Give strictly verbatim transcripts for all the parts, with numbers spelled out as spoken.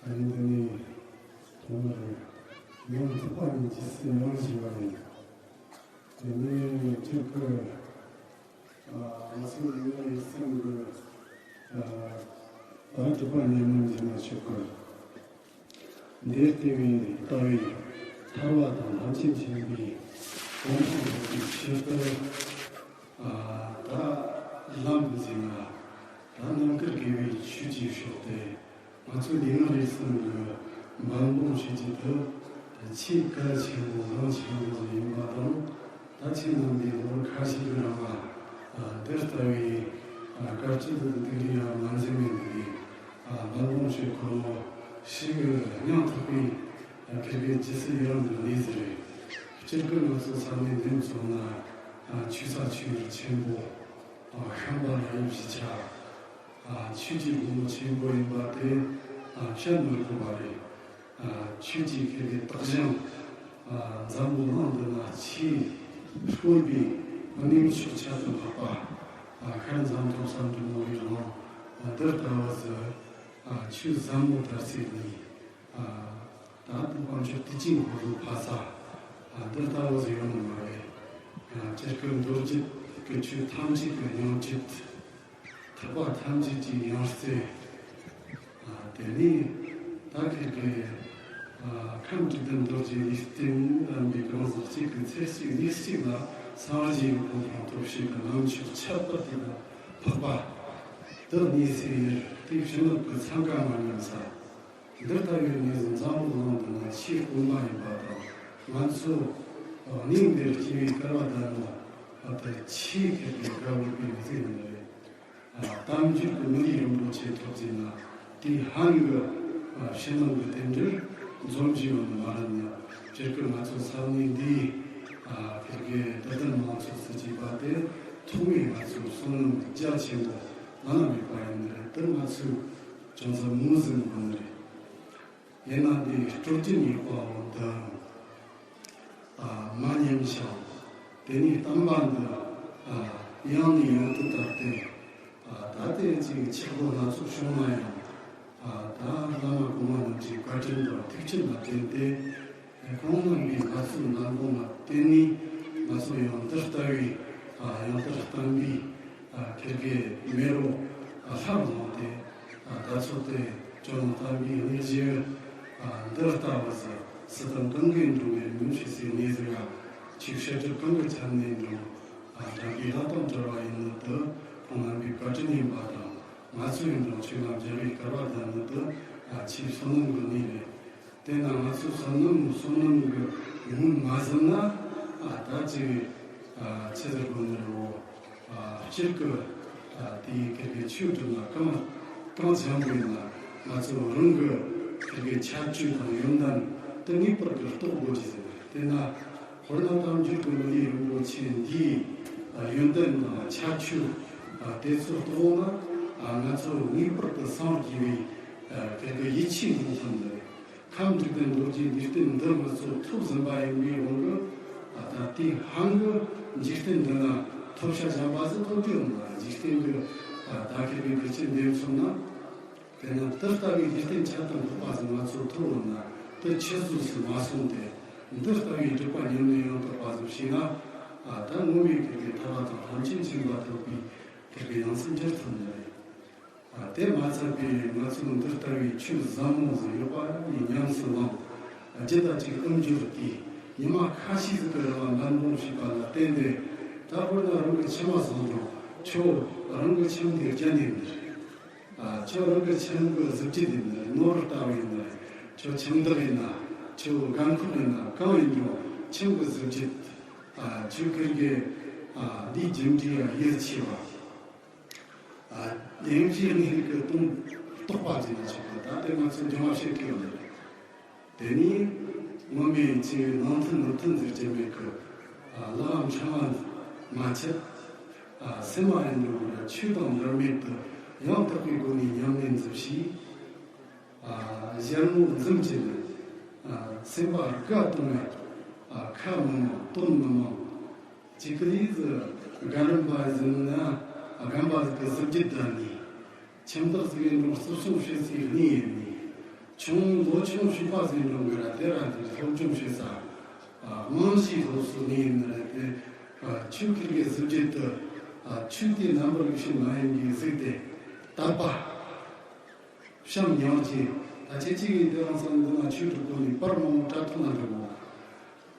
ཨ་ནི་དེ་ནས་ཐོག་མར་ཡང་དག་པ་ཉིད་ཀྱི་སེམས་ཡང་ཞིག་པ་ཡིན། དེ་ནས་ཁྱེད་ཀྱི་ཨ་ང་ཚོ་ལུས་ངག་ཡིད་གསུམ་གྱི་ཨ་ད་གྲུབ་པ་ཉོན་མོངས་འཇིགས་མ་ཆོག་གི། འདིར་བལྟས་པའི་ལྟ་བའི་ཐར་བ་དང་ཐམས་ཅད་མཁྱེན་པའི་གོ་འཕང་ཐོབ་པའི་ཆེད་དུ། ཨ་ད་ལམ་འཛིན་ལ་ད་རྣམ་དཀར་དགེ་བའི་ཆོས་ཀྱི་ཕྱོགས་ཏེ། ང་ཚོའི་ལུས་ངག་ཡིད་གསུམ་གྱི་འབད་འབུངས་བྱེད་ཀྱི་དུས་ཆེས་གལ་ཆེན་པོ་གལ་ཆེན་པོ་ཡིན་པ་དང་། ད་ཁྱེད་རྣམ་པས་ལོ་ཁ་ཤས་ཀྱི་རིང་ལ་འདི་ལྟ་བུའི་དཀའ་སྤྱད་དུ་འདུག་རིང་ཡང་མ་འཛེམ་མེད་འདུག་གི། འབད་འབུངས་བྱེད་ཁོ་ལོ་ཞིག་གི་སྙིང་ཐག་པའི་ཁེ་གེ་ཇི་སྲིད་ཡོད་རུང་གནས་ཟིན་རེད། སྤྱིར་གི་ང་ཚོ་ས་གནས་འདི་ཚོ་ན་ཆོས་ས་ཆོས་རིག་ཆེན་པོ་ཤམ་པ་ལ་ཡིན་གཞིས་ཆགས། ཆོས་ཀྱི་སྒོ་མོ་ཆེན་པོ་ཡིན་པ་དེ་བཤད་མི་དགོས་པ་རེད། ཆོས་ཀྱི་ཁེ་གེ་རྟགས་ཅན་འཛམ་བུ་གླིང་འདི་ན་ཆེས་དཀོན་པའི་གནས་མཆོག་ཁྱད་དུ་འཕགས་པ་ཤར་འཛམ་ཐང་ས་འབྲི་མོ་ཡི་རང་འདི་ལྟ་བུ་ཟིག་ཆོས་ཟབ་མོ་དར་སའི་གནས། ད་དུང་དཀོན་མཆོག་དུས་ཆེན་གོ་ལོ་ཕ་ས། འདི་ལྟ་བུ་ཟིག་ཡོད་ནི་མ་རེད། སྤྱིར་སྐུ་མདོ་སྒྱུ་གི་ཆོས་ཐམས་ཅད་ཀྱི་སྙིང་བཅུད། ཐེག་པ་ཐམས་ཅད་ཀྱི་ཡང་རྩེ། དེ་ནས་ད་ཁེ་གེ་ཁམས་དྲུག་ལྡན་རྡོ་རྗེ་ལུས་རྟེན་རྣམ་པའི་གང་ཟག་གཅིག་གི་ཚེ་གཅིག་ལུས་གཅིག་ལ་སངས་རྒྱས་ཀྱི་གོ་འཕང་ཐོབ་བྱེད་ཀྱི་ལམ་མཆོག་ཁྱད་པར་དུ་འཕགས་པ། དེ་གནས་སའི་ཡུལ་དེ་ཕྱི་ནང་གི་འཚང་ཁ་མ་ཉམས་ས། འདི་ལྟ་བུའི་གནས་སུ་འཛམ་བུ་གླིང་འདི་ན་ཆེས་དཀོན་པ་ཡིན་པ་དང་། ང་ཚོ་གནས་འདིར་སྐྱེ་བའི་སྐལ་བ་ལྡན་ན་ད་ཆེས་ཁེ་གེ་དགའ་འོས་པའི་མི་ཚེ་ཡིན་ནི་རེད། གཏམ་རྒྱུད་ཀྱི་མི་ལུས་རིན་པོ་ཆེ་ཐོབ་ཟིན་ན་དེའི་ཧང་གི་ཕྱི་ནང་གི་རྟེན་འབྲེལ་འཛོམས་ཀྱི་ཡོད་ནི་མ་རེད་ན། སྤྱིར་གི་ང་ཚོ་ས་གནས་འདིའི་ཁེ་གེ་དད་ལྡན་མང་ཚོགས་སུ་སྐྱེས་པ་དེ་ཐོག་མའི་ང་ཚོའི་བསོད་ནམས་རྒྱ་ཆེན་པོ་བླ་ན་མེད་པ་ཡིན་ནི་རེད། དེར་ང་ཚོས་ཅུང་ཟད་ངོས་ཟིན་དགོས་ནི་རེད། ཡིན་ན་འདི་སྲོལ་རྒྱུན་ཡོད་པའང་འདི་མ་ཉམས་ཤིང་། དེ་ནས་བསྟན་པ་འདི་ཡང་ནས་ཡང་དུ་དར་ཏེ། ད་ལྟའི་ཅིག་ཆག་སྒོ་སྣ་ཚོགས་བྱུང་ན་ཡང་། ད་བླ་མ་གོང་མ་རྣམས་ཀྱི་བཀའ་དྲིན་དང་ཐུགས་རྗེ་ལ་བརྟེན་ཏེ། ཁོང་རྣམ་པའི་ལྷ་ཚོགས་ནང་ཁོང་ལ་བརྟེན་ནས་ང་ཚོ་ཡང་འདི་ལྟ་བུའི་ཡང་དག་བསྟན་པའི་ཁེ་གེ་མེ་རོ་ལྷར་ལངས་ཏེ། ད་ཚོད་དེ་ཇོ་ནང་བསྟན་པའི་གནས་གཞི་འདི་ལྟ་བུ་ཟིག་སྲིད་དང་གང་གི་འགྲོ་བའི་མུན་ཕྱེད་སའི་གནས་ཟིག་ཡང་ཆོས་བཤད་སྒྲུབ་གང་གི་ཆ་ནས་འགྲོ་འདྲ་བའི་ལྷ་དང་བྲལ་བ་ཡིན་ནི་དེ་ཁོང་རྣམ་པའི་བཀའ་དྲིན་ཡིན་པ་དང་། ང་ཚོ་ཡིན་འགྲོ་ཆོས་ལ་མཇལ་བའི་སྐལ་བ་ལྡན་ནི་དེ་ཆེས་བསོད་ནམས་ཀྱི་གནས་རེད། དེས་ན་ང་ཚོས་བསོད་ནམས་བསོད་ནམས་ཀྱི་ངོས་མ་ཟིན་ན། ཨ་ད་ཅིག་ཨ་ཆི་ཟེར་དགོས་ནི་རེད་བོ། ཨ་སྤྱིར་གི་ཨ་དེའི་ཁེ་གེ་ཆོས་སྒྲུབ་ན་གང་གང་འཚམ་པོ་ཡིན་ན་ང་ཚོ་རང་གི་ཁེ་གེ་ཁྱད་ཆོས་དང་ཡོན་ཏན་དེ་ངེས་པར་དུ་རྟོགས་དགོས་ཀྱི་ཟེར། དེས་ན་དཔེར་ན་གཏམ་རྒྱུད་ཀྱི་མི་ལུས་རིན་པོ་ཆེ་འདིའི་ཨ་ཡོན་ཏན་དང་ཁྱད་ཆོས་ཨ་དེ་ཚོ་རྟོགས་ན། ཨ་ང་ཚོ་ངེས་པར་དུ་སངས་རྒྱས་པའི་ཨ་ཁེ་གེ་ཡིད་ཆེས་འགྲོ་ཐུབ་ནི་རེད། ཁམས་དྲུག་ལྡན་རྡོ་རྗེ་འཇིག་རྟེན་འདི་ང་ཚོ་ཐོབ་ཟིན་པ་ཡིན་པའི་དབང་གིས། ད་ལྟའི་ཧང་གི་འཇིག་རྟེན་འདི་ན་ཐོབ་བྱ་གཞན་པ་ཟིག་ཐོབ་རྒྱུ་ཡོད་ན། འཇིག་རྟེན་གྱི་ད་ཁེ་གེ་གི་ཆེད་འདེབས་སོང་ན། དེ་ན་དེ་ལྟ་བུའི་འཇིག་རྟེན་ཆགས་དང་འཕགས་པ་ཟིག་ང་ཚོ་ཐོབ་ཡོད་ན། དེ་ཆི་ཟིག་སུ་མ་སོང་སྟེ། འདི་ལྟ་བུའི་སྒྲུབ་པ་ཉམས་ལེན་ཡང་དག་པ་ཟིག་བྱས་ན། ད་ངོ་མའི་ཁེ་གེ་ཐར་པ་དང་ཐམས་ཅད་མཁྱེན་པ་ཐོབ་པའི་ཁེ་གེ་ཡང་སྲིད་འགྱུར་ཐུབ་ནི་རེད། དེ་མ་ཚད་པའི་ང་ཚོ་འདི་ལྟ་བུའི་ཆོས་ཟབ་མོ་ཟིག་ཡོད་པ་ཡིན་ཉམས་སུ་བླངས། རྒྱུད་ལ་ཅིག་ཨུམ་འགྱུར་གྱིས་ཉི་མ་ཁ་ཤས་ཟིག་གི་རིང་ལ་འབད་འབུངས་བྱས་པ་ལ་བརྟེན་ཏེ། ད་དཔེར་ན་རང་གི་ཁྱིམ་མ་བཟང་རུང་ཁྱོད་རང་གི་ཁྱིམ་དེ་རྒྱན་ཡིན་ནི་རེད། ཨ་ཁྱོད་རང་གི་ཁྱིམ་གི་གཟི་བརྗིད་ཡིན་ནི་རེད། ནོར་ལྟ་བུ་ཡིན་ནི་རེད། ཁྱོད་ཁྱིམ་བདག་ཡིན་ན་ཁྱོད་རྒན་འཁོགས་ཡིན་ན་གང་ཡིན་རུང་ཁྱིམ་གི་གཟི་བརྗིད། ཨ་ཁྱོད་ཁེར་གི་ཨ་འདིའི་རྒྱུ་འབྲས་ཡ་ཡིད་ཆེས་པ། ཨ་ཡང་ཅིག་གནས་ལུགས་ཀྱི་སྟོང་རྟོགས་པ་ཟེར་ན་ཆོག་གི། ད་དེ་ང་ཚོ་འགྱུར་བ་བྱེད་ཀྱི་ཡོད་ནི་རེད། དེ་ནས་ངོ་མའི་ཆེ་བའི་ནང་མཐུན་ནུབ་མཐུན་ཟེར་གྱི་མེད་གི། ཨ་ལག་ལམ་འཆང་བ་མ་ཆད། ཨ་སེམས་མ་ཡིན་འགྲོ་གི་ཆོས་དང་འབྲལ་མེད་དུ་ཡང་དག་པའི་སྒོ་ནས་ཉམས་ལེན་ཟིག་བྱས། ཨ་ཞལ་ངོ་འཛུམ་གྱི་ནི། ཨ་སེམས་པ་དགའ་གཏོང་བའི། ཨ་ཁ་མི་མང་དོན་མི་མང་། ཅིག་གི་ལས་ཟིག་རྒན་རིམ་པ་ཟིན་ན་རྒན་པ་ཟིག་གི་གཟི་བརྗིད་ལྡན་ནས། ཁྱིམ་བདག་ཟིག་ཡིན་རུང་བརྩི་སྲུང་བྱེད་སའི་གནས་ཡིན་ནི། ཆུང་ལོ་ཆུང་བྱིས་པ་ཟིག་འགྲོ་གི་ར། དེ་ར་དེ་སློབ་སྦྱོང་བྱེད་ས་རྨང་གཞིའི་སློབ་གསོ་ནི་ཡིན་ནི་རེད་དེ། ཆོས་ཁེར་གི་གཟི་བརྗིད་དུ་ཆོས་དེ་རྣམ་པར་ཤེས་མ་ཡིན་གྱི་གཟིགས་ཏེ་དད་པ། བྱམས་སྙིང་རྗེ། ད་ཁྱེད་ཅིག་ཡིན་དེ་རང་སང་འདི་ན་ཆོས་སྒྲུབ་དགོས་ནི་པར་མང་པོ་དྲ་ཐོག་ན་འགྲོ་གོ།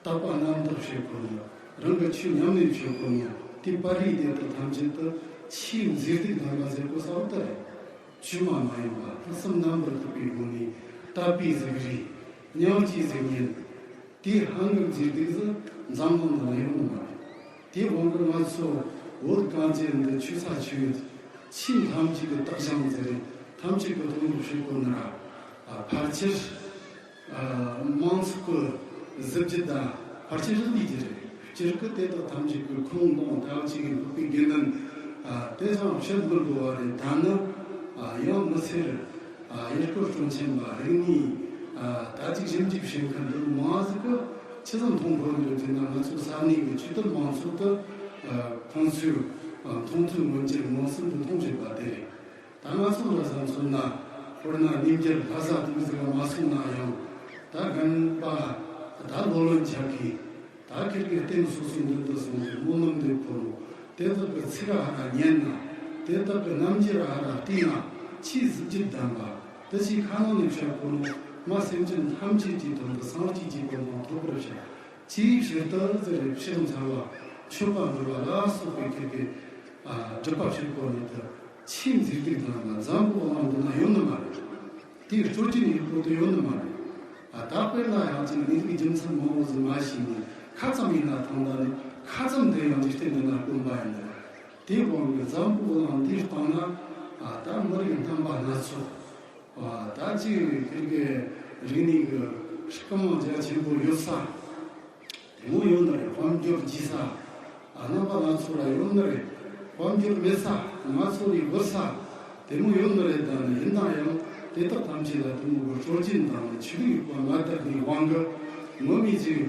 དད་པ་རྣམ་དག་བྱེད་དགོས་ནོ། རང་གི་ཆོས་ཉམས་ལེན་བྱེད་དགོས་ནོ། དེ་པར་རིས་དེ་དག་ཐམས་ཅད་དུ་ཆེས་མཛེས་སྡུག་ལྡན་པ་ཟེར་དགོས་ས་འོ་ད་རེད། བཅོས་མ་མ་ཡིན་པ་ལྷག་བསམ་རྣམ་པར་དག་པའི་སྒོ་ནས་དད་པའི་གཟིགས་རིས། སྙིང་རྗེའི་གཟིགས་ཉེན། དེའི་ཧང་གི་མཛེས་སྡུག་ཟིག་འཛམ་གླིང་ན་ཡོང་ནི་མ་རེད། དེའི་དབང་གིས་ང་ཚོ་བོད་གངས་ཅན་འདི་ཆོས་ས་ཆོས་ཡུལ་ཆེས་ཐམས་ཅད་ཀྱི་རྟགས་བྱང་ཟེར་རེད། ཐམས་ཅད་ཀྱི་དོན་དུ་བྱེད་དགོས་ནི་ར། ཕལ་ཆེར་མང་ཚོགས་ཀྱི་གཟི་བརྗིད་དང་ཕལ་ཆེར་རིན་པོ་ཆེ་རེད། སྤྱིར་གྱི་དེ་དག་ཐམས་ཅད་ཀྱི་ཁུངས་དང་ད་ཅིག་གི་འཕགས་པའི་དགེ་འདུན་དེ་ཚང་བཤད་མི་དགོས་པ་རེད། ད་ནི་ཡང་མི་སེར་ཡུལ་སྐོར་སྤྲོ་འཆམ་པ་རིག་གནས་ད་ཅིག་ཞིབ་འཇུག་བྱེད་མཁན་འདི་མང་ཟིག་གི་ཆི་ཟིག་མཐོང་གོ་འདུག་ཟེར་ན། ང་ཚོ་ས་གནས་ཀྱི་ཆོས་དད་མང་ཚོགས་དེ་ཁོང་ཚོའི་མཐོང་ཐོས་མངོན་གྱུར་མངོན་སུམ་དུ་མཐོང་བཞིན་པ་དེ་རེད། ད་ང་ཚོ་ལ་བསམ་སོང་ན། དཔེར་ན་གནས་མཇལ་ལྷ་ས་དེ་ཟིག་ལ་མ་སོང་ན་ཡང་། ད་རྒན་པ་ད་ལོ་ལོན་ཆགས་ཀྱི། ད་ཁེར་གི་རྟེན་སོ་སོའི་མདུན་དུ་སོང་སྟེ་སྨོན་ལམ་འདེབས་གོ་ནོ། དེ་དག་གི་ཚིག་ར་ཧ་ར་ཉན་ན། དེ་དག་གི་རྣམ་འགྱུར་ར་ཧ་ར་བལྟས་ན། ཆེས་གཟི་བརྗིད་ལྡན་པ། དེ་ཆེས་ཁ་ནང་ནས་བཤད་གོ་ནོ། མ་སེམས་ཅན་ཐམས་ཅད་ཀྱི་དོན་དུ་སངས་རྒྱས་ཀྱི་གོ་འཕང་ཐོབ་པར་བྱ། ཆེས་ཕྱིར་དུ་ཟེར་རེ་ཕྱིར་མཚན་ལ་མཆོད་པ་འབུལ་བ་ལ་སོགས་པའི་ཁེར་གི་སྒྲུབ་པ་བྱེད་གོ་ནི་དེ་ཆེས་མཛེས་སྡུག་ལྡན་པ་འཛམ་བུ་གླིང་འདི་ན་ཡོད་ནི་མ་རེད། དེའི་སྲོལ་རྒྱུན་ཡོད་པོ་དེ་ཡོད་ནི་མ་རེད། ཨ་ད་དཔེར་ན་ཡང་ཅིག་གནས་ལུགས་རྒྱུ་མཚན་མང་བོ་ཟིག་མ་ཤེས་ནས་ཁ་ཙམ་ཡིན་ན་ཐང་ད་ནི་ཁ་ཙམ་དེ་ཡང་འཇིག་རྟེན་འདི་ན་དཀོན་པ་ཡིན་ནི་རེད། དེའི་དབང་གིས་འཛམ་བུ་གླིང་འདིའི་སྟེང་ན་ཨ་ད་མི་རིགས་རྣམ་པ་སྣ་ཚོགས་ཨ་ད་ཅིག་ཁེར་གི་རིག་གནས་ཀྱི་སྐུ་མང་རྒྱ་ཆེན་པོ་ཡོད་ས། དེ་མོ་ཡོད་ནི་རེད། དཔལ་འབྱོར་རྒྱས་ས། ཨ་རྣམ་པ་སྣ་ཚོགས་ར་ཡོད་ནི་རེད། དཔལ་འབྱོར་མེད་ས་ང་ཚོ་ལས་འབོར་ས་དེ་མོ་ཡོད་ནི་རེད། ད་ནི་ཡིན་ན་ཡང་དེ་དག་ཐམས་ཅད་ལ་དེ་མོ་གི་སྲོལ་རྒྱུན་དང་ཆོས་ལུགས་ཡོད་པ་མ་དར་བའི་དབང་གིས་ངོ་མའི་ཅིག་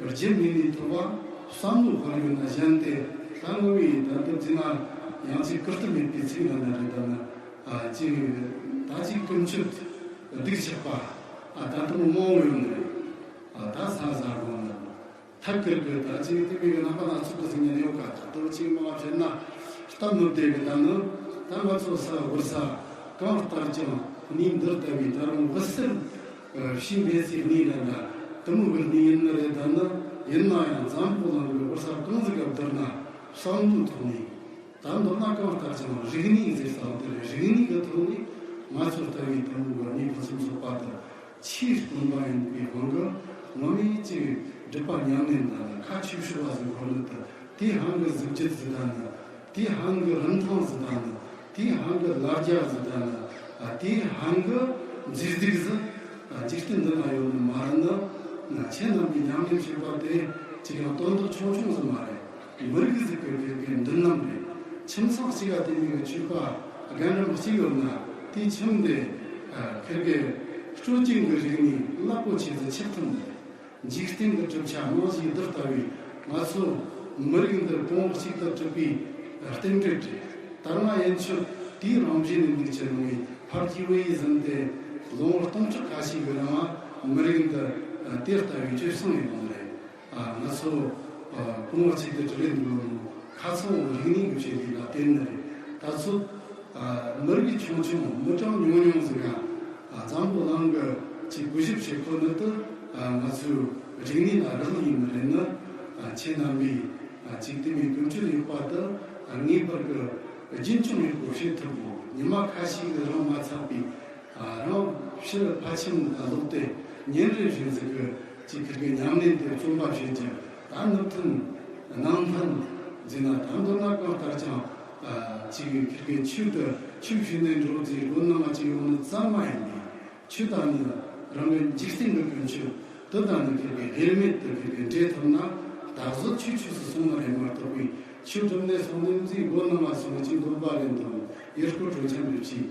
རྒྱུ་མེད་ནས་ཐོབ་པ་བསམ་བློ་འཁོར་ཡོད་ན་གཞན་དེ་ད་ངོ་མའི་ད་དུ་བརྩིས་ན་ཡང་ཅིག་བཀུར་སྟི་མེད་པའི་ཚིག་ལ་ན་རེད། ད་ནི་ཨ་ཅིག་ད་ཅིག་ཀུན་སྤྱོད་སྡུག་ཆགས་པ་ཨ་ད་དེ་མོ་མང་བོ་ཡོད་ནི་རེད། ཨ་ད་ས་ཟ་དགོས་ན། ཐད་ཀར་གྱི་ད་ཅིག་དེ་མིན་གྱི་རྣམ་པ་སྣ་ཚོགས་ཀྱི་ཟིང་ངེ་ཡོད་ཀ་ད་དུ་ཅིག་མ་བ་བྱས་ན་སྟབས་མི་བདེ་གི། ད་ནི་ད་ང་ཚོ་ས་བོར་ས་གང་ལྟར་ཀྱང་གནས་འདི་ལྟ་བུའི་ད་རུང་འོད་གསལ་ཕྱི་འབད་སའི་གནས་ལ་ན་དེ་མོ་གི་གནས་ཡིན་ནི་རེད། ད་ནི་ཡིན་ན་ཡང་འཛམ་བུ་གླིང་གི་བོར་ས་གང་ཟིག་ག་བསྡུར་ན་བསམ་བློའི་ཐོག་ནས། ད་མདོར་ན་གང་ལྟར་ཀྱང་རིག་གནས་ཟེར་ས་དེ་རེད། རིག་གནས་ཀྱི་ཐོག་ནས་ང་ཚོ་ལྟ་བུའི་དེ་མོ་གི་གནས་ཕུན་སུམ་ཚོགས་པ་དེ་ཆེས་དཀོན་པ་ཡིན་པའི་དབང་གིས་ངོ་མའི་ཅིག་སྒྲུབ་པ་ཉམས་ལེན་དང་ཁ་ཆེ་ཤོས་པ་ཟིག་ཁོ་ནི་དེ་དེའི་ཧང་གི་གཟི་བརྗིད་ཟིག་དང་ནི་དེའི་ཧང་གི་རིན་ཐང་ཟིག་དང་ནི་དེའི་ཧང་གི་ལ་རྒྱ་ཟིག་དང་ནི་དེའི་ཧང་གི་མཛེས་སྡུག་ཟིག་འཇིག་རྟེན་འདི་ན་ཡོད་ནི་མ་རེད། ནི་ང་ཁྱེད་རྣམ་པས་ཉམས་ལེན་བྱེད་པ་དེ་ཅིག་ཡང་དོན་དག་ཆུང་ཆུང་ཟིག་མ་རེད། མི་རིགས་ཟིག་གི་ཕེབས་པའི་མདུན་ལམ་རེད། ཁྱིམ་ཚང་གཅིག་ག་བརྟེན་ནས་ཆོས་པ་རྒན་རབས་གཅིག་ཡོད་ན་དེའི་ཁྱིམ་དེ་ཁེར་གི་སྲོལ་རྒྱུན་གྱི་རིག་གནས་རླབས་པོ་ཆེ་ཟིག་ཆགས་ཐུབ་ནས། འཇིག་རྟེན་གྱི་གྲུབ་ཆ་རྨང་གཞིའི་རྡུལ་ལྟ་བུའི་ང་ཚོ་མི་རིགས་འདི་གོང་བུ་གཅིག་ཏུ་གྲུབ་པའི་རྟེན་འབྲེལ་རེད། ད་སྔ་ཡན་ཆོད་དེའི་རང་བཞིན་ནས་འདུག་ཅེས་གནང་བའི་ཕར་གྱི་བོད་ཡིག་ཟིན་ཏེ་ལོ་ངོ་སྟོང་ཕྲག་ཁ་ཤས་ཀྱི་རིང་ལ་མི་རིགས་འདི་དེ་ལྟ་བུའི་སྤྱོད་བཟང་ཡོང་བ་རེད། ཨ་ང་ཚོ་ཨ་གོང་བུ་གཅིག་ཏུ་གྲུབ་ཡོད་འདུག་ནོ། ཁ་ཚང་བོ་རིག་གནས་ཀྱི་ཆེད་ལས་ལ་བརྟེན་ནས་རེད། ད་ཚོད་ཨ་མི་རིགས་ཆུང་ཆུང་མི་གྲངས་ཉུང་ཉུང་ཟིག་ག་ཨ་འཛམ་བུ་གླིང་གི་ཅིག་གུས་ཞབས་བྱེད་ཁོ་ནི་དེ་ཨ་ང་ཚོའི་རིག་གནས་ལ་རག་ལས་ཡིན་ནི་རེད། ནི་ཨ་ཁྱེད་རྣམ་པས་ཨ་ཅིག་དེ་མིན་ཀུན་སྤྱོད་ཡོད་པ་དེ་ཨ་ངེས་པར་གི་རྒྱུན་འཁྱོངས་ཡོད་པོ་བྱེད་ཐུབ་བོ། ཉི་མ་ཁ་ཤས་ཀྱི་རིང་མ་ཚར་བའི་ཨ་རང་ཕྱིར་ཕ་ཁྱིམ་ལ་ལོག་སྟེ་ཉིན་རེ་བཞིན་ཟིག་གི་ཅིག་ཁིར་གི་ཉམས་ལེན་དེ་རྩོམ་པ་བྱེད་ཀྱི་ད་ནུབ་ཐུན་ནང་ཐུན་ཟེར་ན་ད་མདོར་ན་གང་ལྟར་ཀྱང་ཨ་ཅིག་ཁིར་གི་ཆོས་དེ་ཆོས་ཞུས་ནས་འགྲོ་རྒྱུའི་སྒོ་ནང་ང་ཅིག་ཡོང་ནི་ཙམ་མ་ཡིན་པའི་ཆོས་དང་ནི་རང་གི་འཇིག་རྟེན་གྱི་ཀུན་སྤྱོད་དེ་དང་ནི་ཁིར་གི་དབྱེར་མེད་དུ་ཁིར་གི་འདྲེས་ཐུབ་ན་ད་གཟོད་ཆོས་ཆོས་སུ་སོང་ནི་རེད་མ་གཏོགས་པའི་ཆོས་སྒྲུབ་ནས་སོང་ནས་རྒྱུའི་སྒོ་ནང་ང་སོང་ནས་ཅིག་འདོད་པ་རེད་འདུག་ཡུལ་སྐོར་སྤྲོ་འཆམ་རེ་བྱས།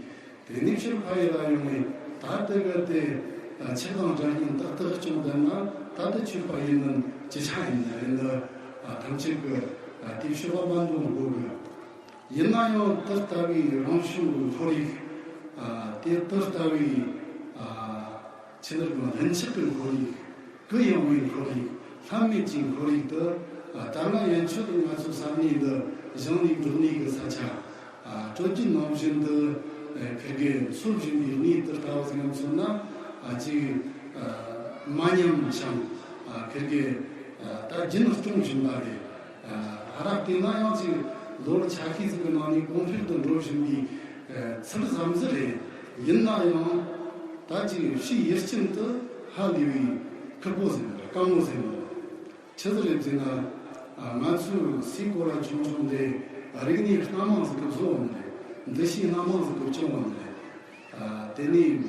དེ་ནས་ཕྱིར་ཕ་ཡུལ་ལ་ཡོང་ནས་ད་ལྟ་གི་དེ་ཆགས་སྡང་དགྲ་གཉེན་ཏག་ཏག་བྱུང་བསྡད་ན་ད་ལྟ་ཆོས་པ་ཡིན་ནམ་ཅི་ཆ་ཡིན་ན་རེད། འདི་ཐམས་ཅད་ཀྱི་དེ་ཕྱོགས་པ་མ་འདོན་དགོས་གི། ཡིན་ན་ཡང་དེ་ལྟ་བུའི་རང་བྱུང་གི་ཁོར་ཡུག་དེ་དེ་ལྟ་བུའི་ ཕྱི་ནང་གི་ལྷིང་འཇགས་ཀྱི་ཁོར་ཡུག་གུ་ཡངས་པའི་ཁོར་ཡུག་ལྷམ་མེད་ཀྱི་ཁོར་ཡུག་ཏུ། ཨ། ད་སྔ་ཡན་ཆོད་དུ་ང་ཚོའི་ས་གནས་འདི་བཞེངས་ནས་འགྲོ་ནས་ཀྱི་ས་ཆ། ཨ། སྤྲོ་སྐྱིད་ནང་བཞིན་དུ། ཨ། ཁིར་གི་འཚོ་བཞིན་པའི་གནས་དེ་ལྟ་བུ་ཟིག་མཚོན་ན། ཨ། ཅིག་ཨ། མ་ཉམས་ཤིང་། ཨ། ཁིར་གི་ཨ། ད་རྒྱུན་སྐྱོང་བཞིན་པ་རེད། ཨ། ཧ་ར་བལྟས་ན་ཡང་ཅིག་ལོ་ཆ་ཤས་ཟིག་གི་ནང་ནས་གོང་འཕེལ་དུ་འགྲོ་བཞིན་པའི། ཨ། ཚུལ་ཙམ་ཟིག་རེད། ཡིན་ན་ཡང་ད་ཅིག་ཕྱིའི་ཡུལ་ཅན་དུ་ཧ་ལས་པའི་ཁུར་པོ་ཟེར་ནི་རེད། དཀའ་མོ་ཟེར་ནི་རེད། ཆི་ཟིག་རེད་ཟེར་ན། ཨ། ང་ཚོའི་སའི་གོ་ལ་ཆུང་ཆུང་འདི་རིག་གནས་སྣ་མང་ཟིག་གིས་བཟོ་བ་ནི་རེད། འདུ་ཤེས་སྣ་མང་ཟིག་གིས་སྐྱོང་བ་ནི་རེད། ཨ། དེ་ནས།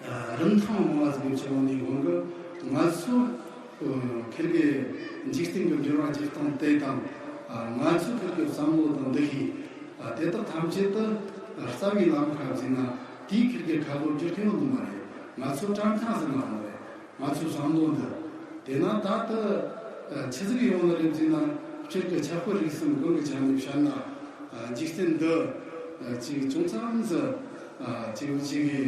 ཨ། རིན་ཐང་མང་བ་ཟིག་གི་ཆེད་ནས་ཡོང་གི། ང་ཚོ་ཁིར་གི་འཇིག་རྟེན་གྱི་འགྱུར་བ་འགྱུར་སྟངས་དེ་དང་། ཨ། ང་ཚོ་ཁིར་གི་བསམ་བློ་དང་འདུ་ཤེས། ཨ། དེ་དག་ཐམས་ཅད་དུ་རྩ་བའི་ལམ་ཁ་བརྩིས་ན་དེའི་ཁིར་གི་ཁ་ལོ་བསྒྱུར་གི་ཡོད་ནི་མ་རེད། ང་ཚོ་དྲང་ཐག་ཟིག་མ་རེད། ང་ཚོའི་བསམ་བློ་འདི། དེས་ན་ད་ལྟ་ཨ། ཆི་ཟིག་ཡོང་ནི་རེད་ཟེར་ན། སྤྱིར་གྱི་ཁྱད་པར་རིག་གསུམ་གང་གི་ཆ་ནས་བཤད་ན། ཨ། འཇིག་རྟེན་འདི། ཨ། ཅིག་ཅུང་ཙམ་ཟིག་ཨ། ཅིག་ཅིག་གི་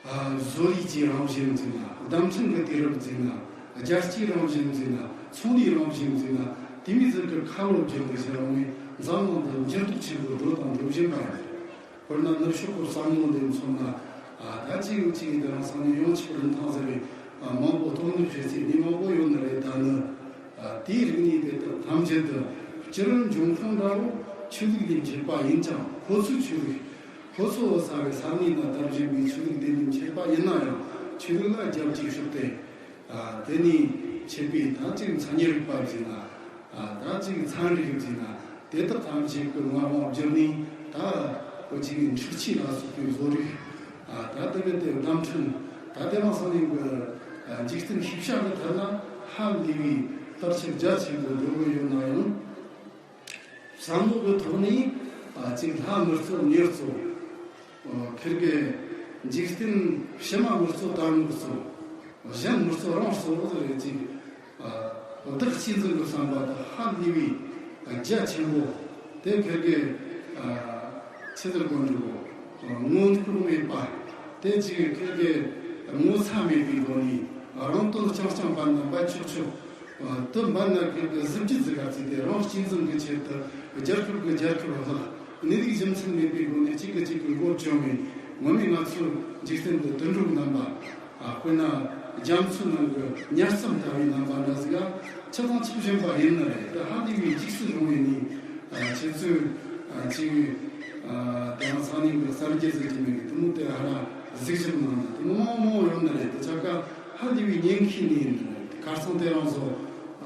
ཨ། བཟོ་ལས་ཀྱི་རང་བཞིན་ཟེར་ན། བརྡ་འཕྲིན་གྱི་དུས་རབས་ཟེར་ན། རྒྱལ་སྤྱིའི་རང་བཞིན་ཟེར་ན། ཚོང་ལས་རང་བཞིན་ཟེར་ན། དེ་མོ་ཟིག་གི་ཁ་ལོ་བསྒྱུར་ནས་ཟེར་བ་ནི་འཛམ་གླིང་འདི་འགྱུར་ལྡོག་ཆེན་པོ་འགྲོ་དང་འགྲོ་བཞིན་པ་རེད། དཔེར་ན་ནུབ་ཕྱོགས་ཀྱི་བསམ་བློ་འདི་མཚོན་ན། ཨ། ད་ཅིག་ཡོད་ཅིག་ཡིན། དེ་རིང་སང་ཉིན་ཡང་ཆིབས་རིན་ཐང་ཟེར་བའི། ཨ། མང་པོ་སྟོང་ནི་བྱེད་སའི་གནས་མང་པོ་ཡོད་ནི་རེད། ད་ནི། ཨ། དེའི་རིག་གནས་དེ་དག་ཐམས་ཅད་དུ་སྤྱིར་འབྱུང་ཁུངས་འདྲ་བོ་ཆོས་ལུགས་ལས་མཆེད་པ་ཡིན་ཀྱང་། ཁོ་ཚོའི་ཆོས་ལུགས། ཁོ་ཚོ་བོད་ས་གི་ས་གནས་ན་དར་བཞིན་པའི་ཆོས་ལུགས་དེ་ལས་མཆེད་པ་ཡིན་ན་ཡང་། ཆོས་ལུགས་ལ་རྒྱབ་ཀྱིས་ཕྱོགས་ཏེ། ཨ། དེ་ནས་མཆེད་པའི་ད་ཅིག་མཚན་ཉིད་རིག་པ་ཟེར་ན། ཨ། ད་ཅིག་ཚན་རིག་ཟེར་ན། དེ་དག་ཐམས་ཅད་ཀྱི་མངའ་དབང་བསྒྱུར་ནས། ད་འུ་ཅག་གི་འཁྲུག་ཆས་ལ་སོགས་པའི་བཟོ་རིག་ཨ། ད་དེ་གི་དེ་བརྡ་འཕྲིན། ད་དེ་རིང་སང་ཉིན་གྱི། ཨ། འཇིག་རྟེན་ཤེས་བྱ་གི་ཐད་ན་ཧ་ལས་པའི་དར་ཁྱབ་རྒྱ་ཆེན་པོ་འགྲོ་གི་ཡོད་ན་ཡང་། བསམ་བློ་གི་ཐོག་ནས། ཨ། ཅིག་ལྷ་མི་གཙོ་མྱི་གཙོ། ཨ། ཁིར་གི་འཇིག་རྟེན་ཕྱི་མ་མི་གཙོ་ད་མི་གཙོ། གཞན་མི་གཙོ་རང་གཙོ་བོ་རེད། ཅིག་ཨ། བདག་གཅེས་འཛིན་གྱི་བསམ་པ་དེ་ཧ་ལས་པའི་རྒྱ་ཆེན་པོ། དེ་ཁིར་གི། ཨ། ཆི་ཟེར་དགོས་འདུག་སྔོན་འགོག་མེད་པ། དེ་ཅིག་ཁིར་གི་ངོ་ཚ་མེད་པའི་སྒོ་ནས། རང་དོན་རྐྱང་རྐྱང་འབད་ན་འབད་ཆོག་ཆོག་དེ་འབད་ན་ཁིར་གི་གཟི་བརྗིད་ཟིག་ག་བརྩིས་ཏེ། རང་གཅེས་འཛིན་གྱི་ཆེད་དུ་རྒྱལ་ཁབ་ཀྱི་རྒྱལ་ཁབ་བརླག་གནས་ལུགས་རྒྱུ་མཚན་མེད་པའི་སྒོ་ནས་གཅིག་གིས་གཅིག་གི་མགོ་བཅོམ་མེད། ངོ་མས་ང་ཚོའི་འཇིག་རྟེན་འདི་དུད་འགྲོའི་རྣམ་པ། ཨ། དཔེར་ན་རྒྱ་མཚོའི་ནང་གི་ཉ་རྩམ་ལྟ་བུའི་རྣམ་པ་འདྲ་ཟིག་ག་ཆགས་དང་ཆགས་བཞིན་པ་ཡིན་ནི་རེད། དེ་ཧ་ལས་པའི་འཇིགས་སུ་རུང་བའི་གནས། ཨ། ཁྱེད་ཚོས། ཨ། ཅིག་ཨ། དེ་རིང་སང་ཉིན་གྱི་གསར་འགྱུར་ཟིག་གི་མིང་གི་དེ་མོ་དེ་ཧ་ར་གཟིགས་ཞིབ་གནང་ན་དེ་མོ་མང་མང་ཡོད་ནི་རེད། དེ་ཆ་ག་ཧ་ལས་པའི་ཉེན་ཁའི་གནས་ཡིན་ནི་རེད། དེ་ཁ་སང་དེ་རིང་བཟོ།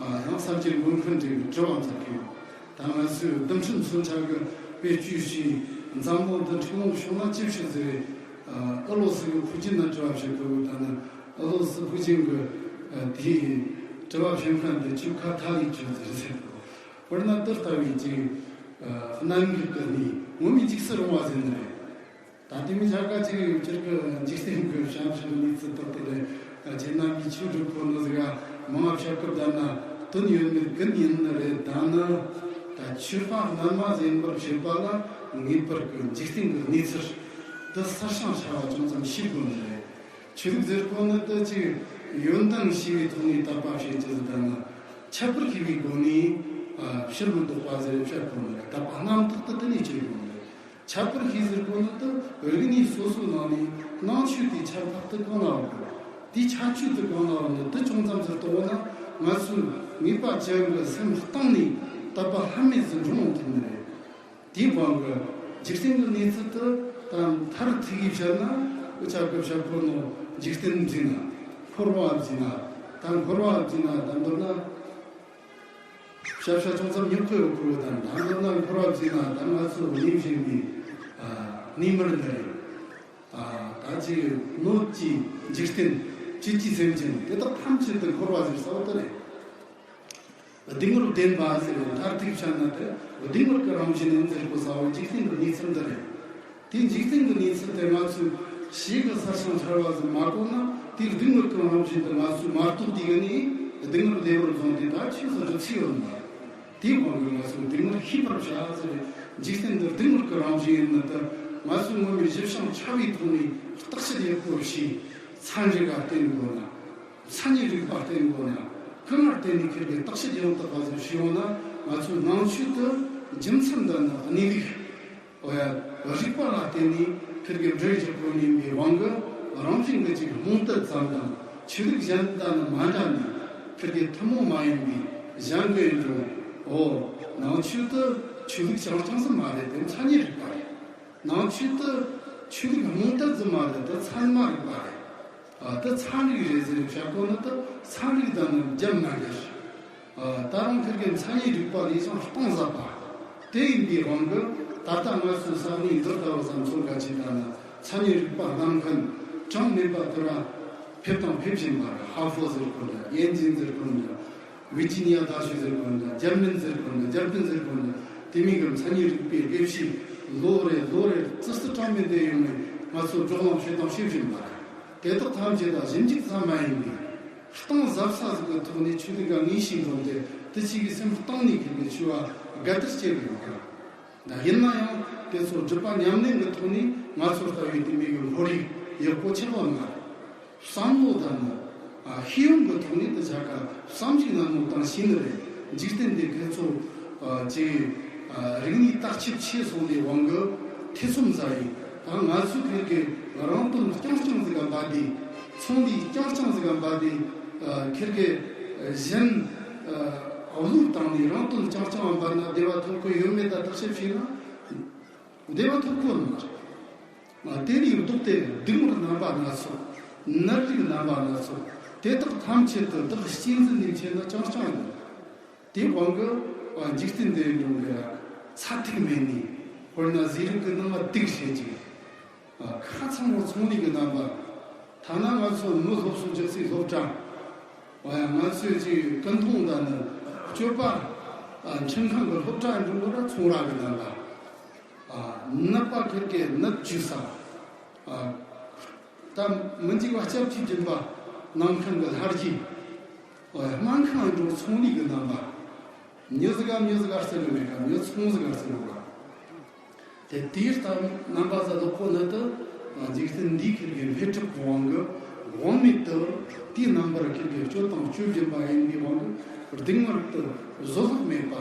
ཨ། ཡང་གསར་འགྱུར་འགོད་མཁན་དེ་གི་དྲི་བ་མཛད་གི་ཡོད། ད་ང་ཚོས་རྡུལ་ཕྲན་མཚོན་ཆ་གི་བེད་སྤྱོད་བྱས། འཛམ་གླིང་འདི་འཁྲུག་ལོང་བྱུང་ན་ཅི་བྱེད་ཟེར། ཨ། ཨུ་ལོ་སི་གི་ཕུའུ་ཅིན་ན་དྲི་བ་བྱེད་དགོས། ད་ནི་ཨུ་ལོ་སི་ཕུའུ་ཅིན་གི། ཨ། དེའི་དྲི་བ་བྱེད་མཁན་དེ་ཁྱོད་ཁ་ཐ་ལི་ཁྱོད་ཟེར་ཟེར། དཔེར་ན་དེ་ལྟ་བུའི་ཅིག་ཨ། གནད་འགག་གི་གནས་ངོ་མས་འཇིགས་སུ་རུང་བ་ཟེར་ནི་རེད། ད་དེ་མི་བྱ་དགའ་ཅིག་ཡོད། སྤྱིར་གི་འཇིག་རྟེན་གི་བྱ་བྱེད་གནས་ཚུལ་དག་དེ་ལས། ཨ། ཁྱེད་རྣམ་པས་ཆོས་སྒྲུབ་ཁོ་ན་ཟིག་ག་མང་བ་བཤད་སྐབས་བསྡད་ན་དོན་ཡོད་མེད་ཀུན་ཡིན་ནི་རེད། ད་ནི་ད་ཆོས་པ་རྣལ་མ་ཟིག་ཡིན་པར་བྱེད་པ་ལ་ངེས་པར་གི་འཇིག་རྟེན་གི་གནས་ཚུལ་དེ་གསལ་ཤིང་ཕྲ་བ་ཅུང་ཙམ་ཤེས་དགོས་ནི་རེད། ཆོས་ལུགས་ཟེར་གོ་ནི་དེ་ཅིག་ཡོན་ཏན་ཤེས་པའི་ཐོག་ནས་དད་པ་བྱེད་ཀྱི་ཟིག་བསྡད་ན། ཁྱད་པར་ཤེས་པའི་སྒོ་ནས། ཨ། ཕྱིར་མི་ལྡོག་པ་ཟེར་བཤད་གོ་ནི་རེད། དད་པ་རྣམ་དག་ཏུ་དེ་ནས་སྐྱེ་དགོས་ནི་རེད། ཁྱད་པར་ཤེས་ཟེར་གོ་ནི་དེ་རིག་གནས་སོ་སོའི་ནང་ནས་ནང་ཆོས་དེ་ཁྱད་འཕགས་དེ་གང་ན་ཡོད་གི། དེའི་ཁྱད་ཆོས་དེ་གང་ན་ཡོད་ནི་དེ་ཅུང་ཙམ་ཟིག་རྟོགས་ན། ང་ཚོའི་ངེས་པ་ཅན་གྱི་སེམས་གཏིང་ནས་དད་པ་ལྷད་མེད་ཟིག་འབྱུང་ཡོང་ཐུབ་ནི་རེད། དེའི་དབང་གིས་འཇིག་རྟེན་གྱི་གནས་ཚུལ་དེ་ད་མཐར་ཐུག་གིས་བཤད་ན། འུ་ཅག་གིས་བཤད་གོ་ནོ་འཇིག་རྟེན་བརྩིས་ན། འཁོར་བ་བརྩིས་ན། ད་འཁོར་བ་བརྩིས་ན། ད་མདོར་ན། ཤ་ཤ་ཅུང་ཙམ་ཉོབ་ཁོ་ཡོད་ཁུར་བོ་དང་། ད་མདོར་ན་འཁོར་བ་བརྩིས་ན་ད་ང་ཚོ་གནས་བཞིན་པའི། ཨ། གནས་མལ་འདི་རེད། ཨ། ད་ཅིག་སྣོད་ཀྱི་འཇིག་རྟེན། བཅུད་ཀྱི་སེམས་ཅན་དེ་དག་ཐམས་ཅད་དུ་འཁོར་བ་ཟེར་ས་བོ་དེ་རེད། སྡུག་བསྔལ་བདེན་པ་ཟེར་བའི་མཐར་ཐུག་ཆ་ན་དེ་སྡུག་བསྔལ་གྱི་རང་བཞིན་ཡིན་ཟེར་གོ་ས་བོ་འཇིག་རྟེན་གྱི་གནས་ཚུལ་འདི་རེད། དེ་འཇིག་རྟེན་གྱི་གནས་ཚུལ་དེ་ང་ཚོས་ཞིག་གི་གསལ་ཤིང་ཕྲ་བ་ཟིག་མ་གོ་ན། དེའི་སྡུག་བསྔལ་གྱི་རང་བཞིན་དེ་ང་ཚོས་མ་རྟོགས་དུས་ནས་སྡུག་བསྔལ་བདེ་བར་བཟུང་སྟེ་ད་ཆོས་སུ་འགྲོ་ཚུལ་ཡོད་མ་རེད། དེའི་དབང་གིས་ང་ཚོས་སྡུག་བསྔལ་ཤེས་པར་བྱ་ཟེར་བའི་འཇིག་རྟེན་འདི་སྡུག་བསྔལ་གྱི་རང་བཞིན་ཡིན་ནི་དེ་ང་ཚོས་ངོ་མའི་གཞི་བྱང་ཕྲ་བའི་ཐོག་ནས་བརྟག་དཔྱད་ཡག་པོ་བྱས། ཚན་རིག་ག་བརྟེན་དགོས་ན། མཚན་ཉིད་རིག་པ་བརྟེན་དགོས་ན། གང་ལ་བརྟེན་ནས་ཁེར་གི་བརྟག་དཔྱད་ཡང་དག་པ་ཟིག་ཞུས་ཡོང་ན། ང་ཚོའི་ནང་ཆོས་དེ་རྒྱུ་མཚན་དང་ནི་གནས་ལུགས། འོ་ཡ། རིག་པ་ལ་བརྟེན་ནས་ཁེར་གི་འགྲེལ་བརྗོད་གོ་ནས་པའི་དབང་གིས། རང་བཞིན་གྱི་ཅིག་རྨོངས་དད་ཙམ་དང་། ཆོས་ལུགས་གཞན་དང་ནི་མ་འདྲ་ནས། ཁེར་གི་ཐུན་མོང་མ་ཡིན་པའི་གཞན་གྱི་འགྲོ། འོ། ནང་ཆོས་དེ་ཆོས་ལུགས་རྐྱང་རྐྱང་ཟིག་མ་རེད། དེ་མཚན་ཉིད་རིག་པ་རེད། ནང་ཆོས་དེ་ཆོས་ལུགས་རྨོངས་དད་ཟིག་མ་རེད། དེ་ཚད་མ་རིག་པ་རེད། ཨ། དེ་ཚན་རིག་རེད་ཟེར་བྱ་གོ་ནི་དེ་ཚན་རིག་དང་ནི་རྒྱབ་མ་འགལ་ཞིང་། ཨ། ད་རུང་ཁེར་གི་མཚན་ཉིད་རིག་པ་ལས་ཀྱང་སྟོང་ཟད་པ། དེ་ཡིན་པའི་དབང་གིས་ད་ལྟ་ང་ཚོའི་ས་གནས་འདི་ལྟ་བུ་ས་མཚོ་འགའ་ཅིག་ད་ནི་མཚན་ཉིད་རིག་པ་སྣ་མཁན་གྲངས་མེད་པ་དེ་ར་ཕེབས་དང་ཕེབས་བཞིན་པ་རེད། ཧ་ཧྥོ་ཟེར་གོ་ནི། ཡན་ཅིན་ཟེར་གོ་ནི། ཝི་ཇི་ནི་ཡ་ད་ཤོད་ཟེར་གོ་ནི། འཇར་མན་ཟེར་གོ་ནི། འཇར་པན་ཟེར་གོ་ནི། དེ་མིན་གྱི་མཚན་ཉིད་རིག་པའི་དགེ་བཤེས་ལོ་རེ་ལོ་རེ་ཙི་ཙི་གྲངས་མེད་དེ་ཡོང་ནས་ང་ཚོ་བགྲོ་གླེང་བྱེད་དང་བྱེད་བཞིན་པ་རེད། དེ་དག་ཐམས་ཅད་ད་ཞིབ་འཇུག་ཙམ་མ་ཡིན་པའི་སྟོང་ཟད་ས་ཟིག་གི་ཐོག་ནས་ཆོས་ལུགས་ཀ་ངེས་ཤེས་འདྲོངས་ཏེ། དེ་གཅིག་གི་སེམས་གཏིང་ནས་ཁེར་གི་ཆོས་པ་དགའ་དར་སྐྱེ་གི་ཡོད་གི། ད་ཡིན་ན་ཡང་དེ་ཚོ་སྒྲུབ་པ་ཉམས་ལེན་གྱི་ཐོག་ནས་ང་ཚོ་ལྟ་བུའི་དེ་མིན་གྱི་ཁོར་ཡུག་ཡག་པོ་ཆགས་པ་མ་རེད། བསམ་བློ་དང་ནི། ཨ། ཤེས་ཡོན་གྱི་ཐོག་ནས་དེ་བྱ་དགའ་བསམ་གཞིག་ནན་མོ་བཏང་ཤེས་ནི་རེད། འཇིག་རྟེན་འདི་ཁེར་ཚོ། ཨ། ཅིག་ཨ། རིག་གནས་བརྟག་ཞིབ་ཆེ་སོང་དེའི་དབང་གིས་ཐེ་ཚོམ་ཟ་ཡིན། ད་ང་ཚོས་ཁེར་གི་རང་དོན་རྐྱང་རྐྱང་ཟིག་ག་འབད་དེ། ཚོང་ལས་རྐྱང་རྐྱང་ཟིག་ག་འབད་དེ། ཨ། ཁེར་གི་གཞན། ཨ། བློས་བཏང་ནས་རང་དོན་རྐྱང་རྐྱང་འབད་ན་བདེ་བ་ཐོབ་ཀྱི་ཡོད་མེད་ད་བརྟག་ཞིབ་བྱས་ན་བདེ་བ་ཐོབ་ཀྱི་ཡོད་མ་རེད། ཨ། དེ་ལས་ལྡོག་སྟེ་སྡུག་བསྔལ་རྣམ་པ་སྣ་ཚོགས། ནད་རིགས་རྣམ་པ་སྣ་ཚོགས། དེ་དག་ཐམས་ཅད་དུ་བདག་གཅེས་འཛིན་ནས་འཆི་ན་རྐྱང་རྐྱང་ཡིན། དེའི་དབང་གིས། ཨ། འཇིག་རྟེན་འདིར་འགྲོ་བའི་ཚད་ཐིག་མེད་ནས། དཔེར་ན་ཟས་རིགས་ཀྱི་ནང་ལ་དུག་བྱེད་ཅིང་། ཨ། ཁ་ཚང་བ་ཚོང་ལས་ཀྱི་རྣམ་པ། ཐ་ན་ང་ཚོ་མི་སློབ་གསོ་རྒྱག་སའི་སློབ་གྲྭ། ཨ། ང་ཚོའི་ཅིག་ཀུན་མཐོང་དང་ནི་སྤྱོད་པ། ཨ། འཁྲིད་མཁན་གྱི་སློབ་གྲྭ་འགྲོ་བར་ཚོང་ར་གི་རྣམ་པ། ཨ། ནད་པ་ཁེར་གི་ནད་བཅོས་ས། ཨ། ད་མི་འཇིགས་པ་སྐྱབས་ཀྱི་སྦྱིན་པ་གནང་མཁན་གྱི་ལྷ་རྗེ། ཨ། སྨན་ཁང་འགྲོ་ཚོང་ལས་ཀྱི་རྣམ་པ། མྱི་ཟིག་ག་མྱི་ཟིག་ག་རྩི་གི་མེད་ག་མྱི་ཚོང་ཟིག་ག་རྩི་གི་མེད་ག་དེ་དེའི་ལྟར་རྣམ་པ་ཟ་ལོག་པོ་ནི་དུ། འཇིག་རྟེན་འདིའི་ཁེར་གི་འཕེལ་འགྲིབ་ཀྱི་དབང་གིས་དབང་མེད་དུ་དེའི་རྣམ་པར་ཁེར་གི་སྤྱོད་དང་སྤྱོད་བཞིན་པ་ཡིན་པའི་དབང་གིས་སྡུག་བསྔལ་དུ་བཟོད་གླགས་མེད་པ།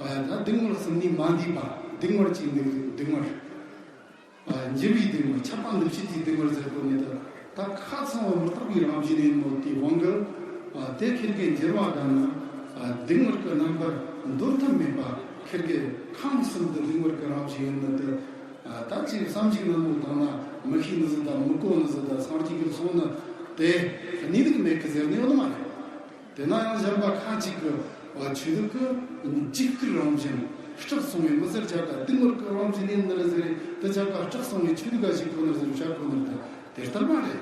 ཨ། ད་སྡུག་བསྔལ་ཟིན་ནས་མ་འདས་པ། སྡུག་བསྔལ་གྱི་སྡུག་བསྔལ། ཨ། འགྱུར་བའི་སྡུག་བསྔལ། ཆད་པ་འདི་ཕྱིར་དེའི་སྡུག་བསྔལ་ཟེར་གོ་ནི་དུ། ད་ཁ་ཚང་བ་མི་རྟག་པའི་རང་བཞིན་ཡིན་ནོ་དེའི་དབང་གིས། ཨ། དེ་ཁེར་གི་འགྱུར་བ་དང་ནི། ཨ། སྡུག་བསྔལ་གྱི་རྣམ་པར་འདོར་ཐབས་མེད་པ། ཁེར་གི་ཁམས་གསུམ་དུ་སྡུག་བསྔལ་གྱི་རང་བཞིན་ཡིན་ནི་དུ། ཨ། ད་ཅིག་བསམ་གཞིག་ནན་མོ་བཏང་ན་མི་ཤེས་ནི་ཟིག་དང་མི་གོ་ནི་ཟིག་དང་སངས་རྒྱས་ཀྱིས་གསུངས་ནི་དེ་གནས་ལུགས་མེད་གི་ཟེར་ནི་ཡོད་མ་རེད། དེ་ན་ཡང་གཞན་པ་ཁ་ཅིག་གིས། ཨ། ཆོས་ལུགས་ཀྱི་འཇིགས་སྐུལ་རང་བཞིན་སྐྲག་སོང་བའི་མི་ཟེར་བྱ་དགའ་སྡུག་བསྔལ་གྱི་རང་བཞིན་ཡིན་ནི་རེད་ཟེར་རེད། དེ་བྱ་དགའ་སྐྲག་སོང་བའི་ཆོས་ལུགས་ག་ཞིག་གོ་ནི་ཟེར་བྱ་གོ་ནི་རེད། དེ་ལྟར་མ་རེད།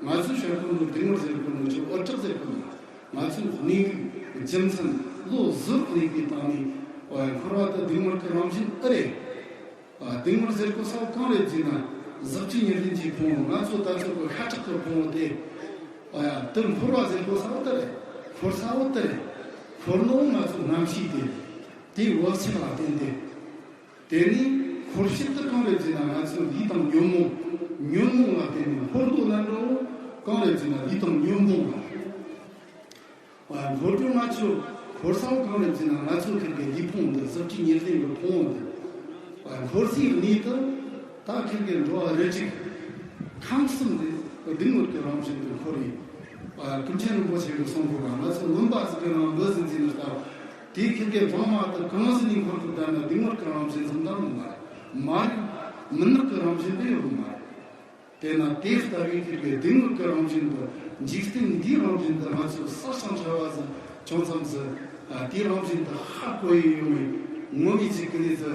ང་ཚོས་བྱ་གོ་ནི་སྡུག་བསྔལ་ཟེར་གོ་ནི་ཆོས་འུར་སྐྲག་ཟེར་གོ་ནི། ང་ཚོའི་གནས་ལུགས་རྒྱུ་མཚན་བློ་གཟུར་གནས་པའི་སྟེང་ནས། ཨ། འཁོར་བ་དེ་སྡུག་བསྔལ་གྱི་རང་བཞིན་ཨེ་རེད། ཨ། སྡུག་བསྔལ་ཟེར་གོ་ས་བོ་གང་རེད་ཟེར་ན། ཟག་བཅས་ཉེར་ལེན་གྱི་ཕུང་པོ། ང་ཚོ་ད་ཚོད་གི་ཤ་ཁྲག་གི་ཕུང་པོ་དེ། ཨ་ཡ། དེ་འཁོར་བ་ཟེར་གོ་ས་བོ་དེ་རེད། འཁོར་ས་བོ་དེ་རེད། འཁོར་ནོ་ང་ཚོ་རྣམ་ཤེས་དེ་རེད། དེའི་བག་ཆགས་ལ་བརྟེན་ཏེ། དེ་ནས་འཁོར་བྱེད་དེ་གང་རེད་ཟེར་ན། ང་ཚོའི་ལུས་དང་ཉོན་མོངས། ཉོན་མོངས་ལ་བརྟེན་ནས་འཁོར་འདུག་ན་འགྲོ། གང་རེད་ཟེར་ན་ལུས་དང་ཉོན་མོངས་ལ། ཨ། འཁོར་རྒྱུ་ང་ཚོ་འཁོར་ས་བོ་གང་རེད་ཟེར་ན། ང་ཚོ་ཁེར་གི་ལུས་ཕུང་འདི། ཟག་བཅས་ཉེར་ལེན་གྱི་ཕུང་པོ་འདི། ཨ། འཁོར་སའི་གནས་དེ་ད་ཁེར་གི་འགྲོ་བ་རིགས་དྲུག་ཁམས་གསུམ་འདི་སྡུག་བསྔལ་གྱི་རང་བཞིན་དུ་འཁོར་རེད། ཨ། ཀུན་མཁྱེན་རིན་པོ་ཆེ་གིས་གསུང་གོ་ག་ང་ཚོ་རྔོན་པ་ཟིག་གི་རང་འབུ་ཟིག་འཛིན་ནི་ལྟ་བུ། དེ་ཁེར་གི་འབྲང་མ་དེ་གང་ཟིག་ནས་འཁོར་གི་བསྡད་ན་སྡུག་བསྔལ་གྱི་རང་བཞིན་ཟིག་འདང་མི་མ་རེད། མི་ནག་གི་རང་བཞིན་དུ་ཡོད་མ་རེད། དེས་ན་དེ་ལྟ་བུའི་ཁེར་གི་སྡུག་བསྔལ་གྱི་རང་བཞིན་དུ། འཇིག་རྟེན་འདིའི་རང་བཞིན་དུ་ང་ཚོས་བསགས་ཤིང་འཚོ་བ་ཟིག་བྱུང་མཚམས་སུ། ཨ། དེའི་རང་བཞིན་དུ་ཧ་གོ་ཡི་ཡོང་བའི་ངོ་མ་ཅིག་གི་ནས་སུ།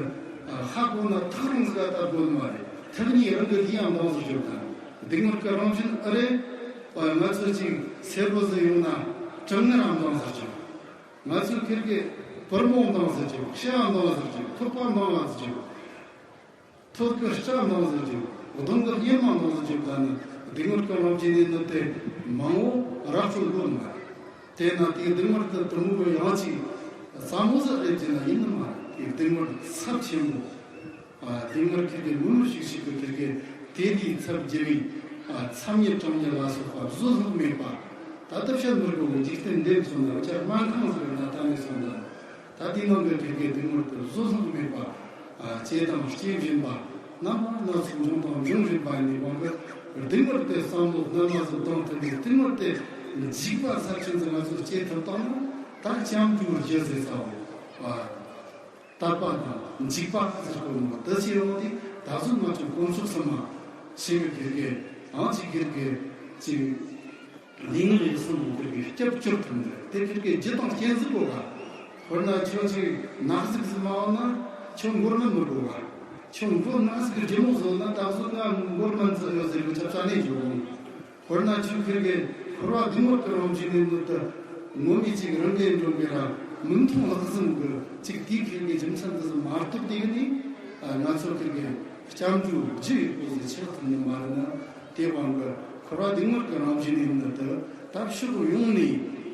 ཨ། ཧ་གོ་ན་ཐག་རིང་ཟིག་ག་ལྟ་དགོས་ནི་མ་རེད། ཐག་ཉེ་རང་གི་ལུས་ཡང་འདང་ཟིག་རྒྱོབ་དང་། སྡུག་བསྔལ་གྱི་རང་བཞིན་ཨེ་རེད། ཨ། ང་ཚོ་ཅིག་སེར་པོ་ཟིག་ཡོང་ན་གྲང་ངར་རང་འདང་ཟིག་རྒྱོབ། ང་ཚོའི་ཁེར་གི་པུས་མོ་འདང་ཟིག་རྒྱོབ། ཤ་འདང་ཟིག་རྒྱོབ། ཐོད་པ་འདང་ཟིག་རྒྱོབ། ཐོད་ཀྱི་སྐྲ་འདང་ཟིག་རྒྱོབ། གདོང་གི་གཉེར་མ་འདང་ཟིག་རྒྱོབ། ད་ནི་སྡུག་བསྔལ་གྱི་རང་བཞིན་ཡིན་ནི་དེ་མང་བོ་ར་སྤྲོད་དགོས་མ་རེད། དེས་ན་དེའི་སྡུག་བསྔལ་དེ་དུ་མོ་གི་ཡང་ཅིག་ཟབ་མོ་ཟིག་རེད་ཅེ་ན་ཡིན་ནི་མ་རེད། དེའི་སྡུག་བསྔལ་ཚབས་ཆེན་པོ། ཨ། སྡུག་བསྔལ་ཁེར་གི་མི་མི་ཞིག་ཞིག་གི་ཁེར་གི་དེ་དེའི་ཚབ་བགྱི་བའི་ ཨ། མཚམས་ཉིད་གྲངས་ཉིད་ལ་སོགས་པ་བཟོད་གླགས་མེད་པ། ད་ལྟ་བཤད་མི་དགོས་པའི་འཇིག་རྟེན་འདི་ཚོ་ན་འུ་ཅག་སྨན་ཁང་ཟེར་ན་ད་ནས་སོང་ད། ད་དེའི་ནང་གི་དེ་གའི་དེ་མུར་དུ་བཟོད་གླགས་མེད་པ། ཨ། སྐྱེ་དང་སྐྱེ་བཞིན་པ། རྣམ་པ་སྣ་ཚོགས་འབྱུང་དང་འབྱུང་བཞིན་པ་ཡིན་ནི་དབང་གིས། སྡུག་བསྔལ་དེ་བསམ་བློ་རྣལ་མ་ཟིག་གཏོང་ཐུབ་ནས་སྡུག་བསྔལ་དེ་འཇིགས་པ་ཚབས་ཆེན་ཟིག་ང་ཚོས་སྐྱེ་ཐུབ་བཏང་ན། ད་སྐྱབས་འགྲོའི་རྒྱུ་ཟེར་ཚ་བོ། ཨ། དད་པ་དང་འཇིགས་པ་ཟེར་གོ་ནོ་དེ་ཆེ་ཡོང་དུས། ད་གཟོད་ང་ཚོ་དཀོན་མཆོག་གསུམ་མ་ཞེས་པའི་དེ་གའི་ཨང་ཅིག་དེ་གའི་ཅིག་ལུས་ངག་ཡིད་གསུམ་དེ་གའི་སྐྱབས་བཅོལ་ཐུབ་འདུག་དེ་དེ་གའི་རྒྱུ་དང་རྐྱེན་ཟིག་གོ་ག། དཔེར་ན་ཁྱོད་ཅིག་ནག་ཟིག་ཟིག་མ་འོང་ན་ཁྱོད་མགོ་རྨོངས་མི་དགོས་ག། ཁྱོད་མགོ་ནག་ཟིག་གི་རྒྱུ་མོ་བཟོ་ན་ད་གཟོད་ང་མགོ་རྨོངས་ཟིག་ཡོད་ཟེར་གི་ཆབ་ས་ནས་འཇོག་གོ། དཔེར་ན་ཆོས་ཁེར་གི་འཁོར་བ་སྡུག་བསྔལ་གྱི་རང་བཞིན་ནི་ནི་དུ་ངོ་མའི་ཅིག་རང་གི་འགྲོ་གི་ར་མི་མཐོང་ལག་ཟིན་གི་ཅིག་དེའི་ཁེར་གི་རྒྱུ་མཚན་དུ་མ་གཏོགས་དེ་གི་ནི། ཨ། ང་ཚོ་ཁེར་གི་སྐྱབས་འགྲོའི་རྒྱུ་ཡོད་པོ་ཟིག་ཆགས་ཐུབ་ནི་མ་རེད་ན། དེ་དབང་གི་འཁོར་བ་སྡུག་བསྔལ་གྱི་རང་བཞིན་ནི་ནི་དུ་ད་ཕྱོགས་ཡོངས་ནས།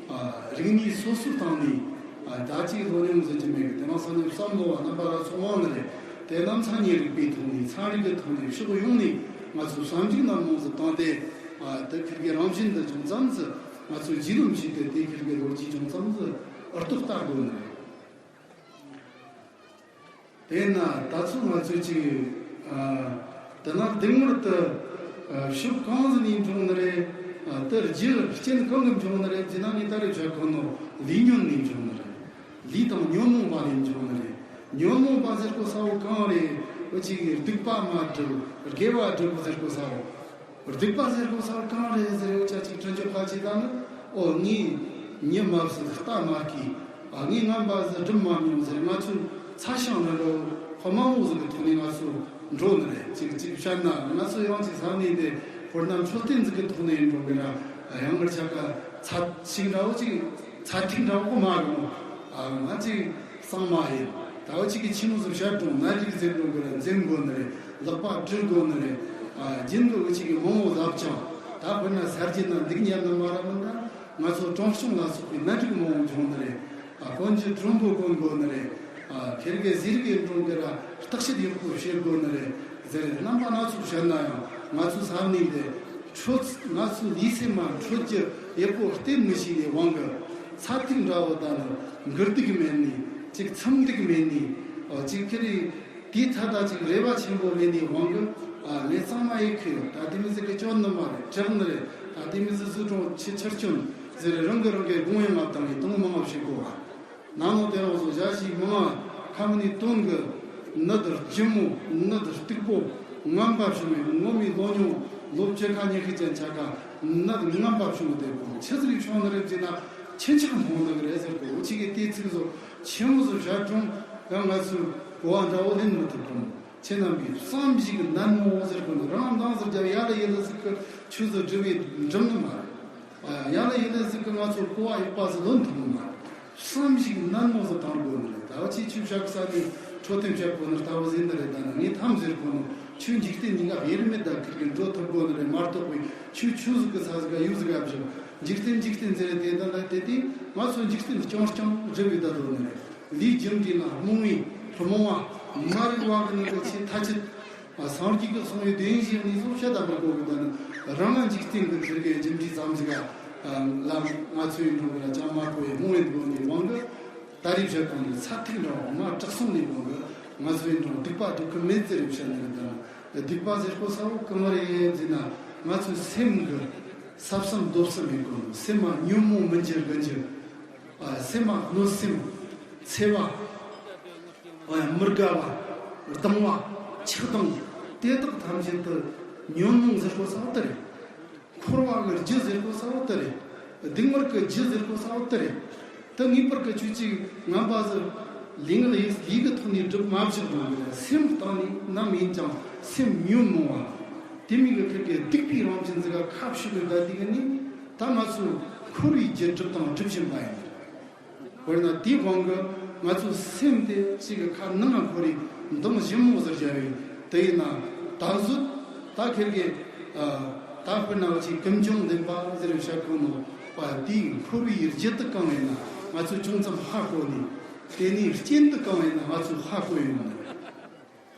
ཨ། རིག་གནས་སོ་སོའི་སྟེང་ནས། ཨ། ད་ཅིག་ལོ་ཉུང་ཟེར་གྱི་མེད་གི། དེ་རིང་སང་ཉིན་བསམ་བློ་བ་རྣམ་པ་ལ་ཚོགས་དབང་ནི་རེད། དེ་རྣམས་ཚན་ཉིད་རིག་པའི་ཐོག་ནས་ཚན་རིག་གི་ཐོག་ནས་ཕྱོགས་ཡོངས་ནས་ང་ཚོས་བསམ་གཞིག་ནན་མོ་ཟིག་བཏང་སྟེ། ཨ། དེ་ཁེར་གི་རང་བཞིན་དུ་ཅུང་ཙམ་ཟིག་ང་ཚོས་རྒྱུས་ལོན་བྱས་ཏེ། དེ་ཁེར་གི་ལོ་རྒྱུས་ཅུང་ཙམ་ཟིག་ཨུ་ཐུག་ལྟ་དགོས་ནི་རེད། དེས་ན་ད་ཚོད་ང་ཚོས་ཅིག་ཨ། དེ་ན་སྡུག་བསྔལ་དུ། ཨ། ཕྱོགས་གང་ཟིག་ནས་འབྱུང་ནི་རེད། ཨ། དེ་རྒྱུ་རྐྱེན་གང་གིས་འབྱུང་ནི་རེད་ཟེར་ན། ངས་ད་རེས་བཤད་གོ་ནོ་ལུས་ཉོན་ནས་འབྱུང་ནི་རེད། ལུས་དང་ཉོན་མོངས་པ་ལས་འབྱུང་ནི་རེད། ཉོན་མོངས་པ་ཟེར་གོ་ས་བོ་གང་རེད། འུ་ཅག་གི་སྡིག་པ་མ་སྒྲིབ་དགེ་བ་སྒྲིབ་ཟེར་གོ་ས་བོ། སྡིག་པ་ཟེར་གོ་ས་བོ་གང་རེད་ཟེར། འུ་ཅག་ཅིག་དྲི་འཇོག་ཁ་ཅིག་ད་ནི། ཨོ། ངས་མྱི་མ་བསད། རྟ་མ་བརྐུས། ཨ། ངས་ངན་པ་ཟིག་སྒྲུབ་མ་མྱོང་ཟེར། ང་ཚོའི་ཚ་ཞང་ནང་གི་ཕོ་མང་བོ་ཟིག་གི་ཐོག་ནས་ང་ཚོ་འགྲོ་ནི་རེད། ཅིག་ཅིག་བཤད་ན་ང་ཚོ་ཡང་ཅིག་ས་གནས་འདི། དཔེར་ན་འཕྲོད་བསྟེན་ཟིག་གི་ཐོག་ནས་འགྲོ་གི་ར། ཡང་མི་ཆ་ག་ཚ་ཞིག་འདྲ་བོ་ཅིག་ཚ་ཐིག་འདྲ་བོ་མ་རུང་། ཨ། ང་ཅིག་གཙང་མ་ཡིན། ད་བ་ཅིག་གི་ཆི་མོ་ཟིག་བཤད་རུང་ནད་རིགས་ཟེར་རུང་གི་ར་འཛེམ་དགོས་ནི་རེད། ལག་པ་བཀྲུ་དགོས་ནི་རེད། ཨ། རྒྱུན་དུ་བ་ཅིག་གི་མང་བོ་ལབ་ཀྱང་། ད་དཔེར་ན་ས་རྒྱུ་ན་འདུག་ཉལ་ནི་མ་ར་མིན་ད། ང་ཚོ་གྲོང་གཤོང་ལ་སོགས་པའི་ནད་རིགས་མང་བོ་འབྱུང་ནི་རེད། ཨ། གོན་རྒྱུ་དྲོན་པོ་གོན་དགོས་ནི་རེད། ཨ། ཁེར་གི་ཟས་རིགས་འགྲོ་གི་ར་བརྟག་དཔྱད་ཡག་པོ་བྱེད་དགོས་ནི་རེད་ཟེར། རྣམ་པ་སྣ་ཚོགས་བཤད་ན་ཡང་། ང་ཚོའི་ས་གནས་འདི་འཕྲོད། ང་ཚོའི་ལུས་སེམས་མ་འཕྲོད་རྒྱུ་ཡག་པོ་བསྟེན་མི་ཤེས་ནི་དབང་གིས། ཚ་ཐིག་འདྲ་བོ་ད་ནི་འགུལ་སྡུག་མེད་ནི། ཅིག་འཚུབ་སྡུག་མེད་ནི། ཨ། ཅིག་ཁེར་རི། དེའི་ཐད་ད་ཅིག་རེ་བ་ཆེན་པོ་མེད་ནི་དབང་གིས། ཨ། ངས་གཙང་མ་ཡེ་ཁུ་ད་དེ་མི་ཟིག་གི་སྐྱོན་ནི་མ་རེད། དྲག་ནི་རེད། ད་དེ་མི་ཟིག་ཟུག་གྲོང་ཆེ་ཆར་སྐྱོན་ཟེར། རང་གི་རང་གི་དགོངས་ཡངས་ང་བཏང་ངས་དོན་མང་བ་བྱེད་དགོས་བ། ན་ནོ་དེ་རང་བཟོ་བྱ་ཞིག་མང་ང་ཁ་མི་ནི་དོན་གི་ནད་ལྕི་མོ་ནད་སྟུག་པོ་ངན་པ་བྱུང་བའི་ངོ་མའི་ལོ་ཉུང་ལོ་བཅུ་ཁ་ཉི་ཤུ་ཅན་ཆ་ག་ནད་ངན་པ་བྱུང་བ་དེ་གོ་ཆི་ཟིག་བྱུང་ནི་རེད་ཟེར་ན། ཁྱི་ཆག་མོ་ནི་རེད་ཟེར་གོ། འུ་ཅག་གི་དེ་ཚིག་བཟོ་ཆི་མོ་བཟོ་བྱ་གྲོང་ཡང་ང་ཚོའི་གོ་བ་འདྲ་བོ་ལེན་མི་ཐུབ་གོ། ཁྱེད་རྣམ་པའི་བསམ་གཞིག་ནན་མོ་ཟེར་གོ་ནི། རང་དང་ཟེར་རྒྱབ་ཡ་ལ་ཡི་ལ་ཟིག་གི་ཆུ་ཟིག་སྒྲིབ་བའི་འགྲིམ་ནི་མ་རེད། ཡ་ལ་ཡི་ལ་ཟིག་གི་ང་ཚོ་གོ་བ་ཡག་པ་ཟིག་ལོན་ཐུབ་ནི་མ་རེད། བསམ་གཞིག་ནན་མོ་ཟིག་བཏང་དགོས་ནི་རེད། ད་བ་ཅི་ཆུ་བཞག་ས་ནས་འཕྲོད་བསྟེན་བྱེད་དགོས་ནི་ལྟ་བུ་ཟིན་ནི་རེད། ད་ནི་ངས་ཐམ་ཟེར་གོ་ནོ། ཆུ་འཇིག་རྟེན་གཉིས་ཀ་དབྱེར་མེད་ད་ཁིར་གི་འགྲོ་ཐུབ་དགོས་ནི་རེད། མ་གཏོགས་པའི་ཆུ་ཆུ་ཟིག་གི་ས་ཟིག་ག་ཡུག་ཟིག་ག་བཞག་འཇིག་རྟེན་འཇིག་རྟེན་ཟེར་དེ་ད་ལ་དེ་དེ་ང་ཚོ་འཇིག་རྟེན་རྐྱང་རྐྱང་སྒྲིབ་པའི་ད་དོ་ནི་རེད། ལས་རྒྱུ་འབྲས་ལ་རྨོངས་པའི་རྨོངས་པ་མ་རིག་པ་གི་ནི་གི་ཆེས་ཐ་ཆད། སངས་རྒྱས་ཀྱིས་གསུངས་པའི་བདེན་བཞི་གཉིས་སོགས་བཤད་ད་པར་གོ་གི། ད་ནི་རང་ང་འཇིག་རྟེན་གྱི་ཚུལ་གྱི་རྒྱུ་འབྲས་ཙམ་ཟིག་ལ་ང་ཚོའི་འགྲོ་གི་ལ་ཅང་མ་གོ་བའི་རྨོངས་པའི་སྒོ་ནས་དབང་གིས། ད་རེས་བཤད་གོ་ནི་ཚ་ཐིག་འདྲ་བོ་ང་དྲག་སོང་ནས་དབང་གིས་ང་ཚོའི་འགྲོ་སྡིག་པ་སྒྲུབ་གི་མེད་ཟེར་བཤད་ནི་རེད། ད་ནི་སྡིག་པ་ཟེར་གོ་ས་བོ་གང་རེད་ཟེར་ན། ང་ཚོའི་སེམས་ཀྱི་ས་བསམ་རྡོ་བསམ་ཡིན་གོ་ནི། སེམས་མ་ཉོན་མོངས་མི་འགྱུར་གི་འགྱུར། ཨ། སེམས་མ་གནོད་སེམས། འཚེ་བ། ཨ། མི་དགའ་བ། སྡང་བ། ཆགས་སྡང་། དེ་དག་ཐམས་ཅད་དུ་ཉོན་མོངས་ཟེར་གོ་ས་བོ་དེ་རེད། འཁོར་བ་གི་རྒྱུ་ཟེར་གོ་ས་བོ་དེ་རེད། སྡུག་བསྔལ་གི་རྒྱུ་ཟེར་གོ་ས་བོ་དེ་རེད། དེ་ངེས་པར་གི་ཆོས་ཅིག་ངན་པ་ཟིག་ལུས་ངག་ཡིད་གི་ཐོག་ནས་སྒྲུབ་མ་བཞག་རུང་། སེམས་སྟེང་ནས་ནམ་ཡིན་ཀྱང་སེམས་ཉོན་མོངས་པ། དེ་མིན་གི་ཁིར་གི་སྡིག་པའི་རང་བཞིན་ཟིག་ག་ཁ་ཕྱོགས་གི་བསྡད་དེ་གི་ནི། ད་ང་ཚོ་འཁོར་བའི་རྒྱུ་སྒྲུབ་དང་སྒྲུབ་བཞིན་པ་ཡིན། དཔེར་ན་དེའི་དབང་གིས་ང་ཚོའི་སེམས་དེ་གཅིག་གི་ཁ་ནང་ང་འཁོར་བའི་མདངས་ཞིབ་མོ་ཟེར་བྱ་བའི་དེ་ཡིན་ན། ད་གཟོད་ད་ཁེར་གི། ཨ། ད་དཔེར་ན་ཅིག་ཀུན་འབྱུང་བདེན་པ་ཟེར་བྱ་གོ་ནོ་པ། དེའི་འཁོར་བའི་རྒྱུ་དེ་གང་ཡིན་ན་ང་ཚོས་ཅུང་ཙམ་ཧ་གོ་ནས། དེ་ནས་རྐྱེན་དེ་གང་ཡིན་ན་ང་ཚོས་ཧ་གོ་ཡོང་ནས།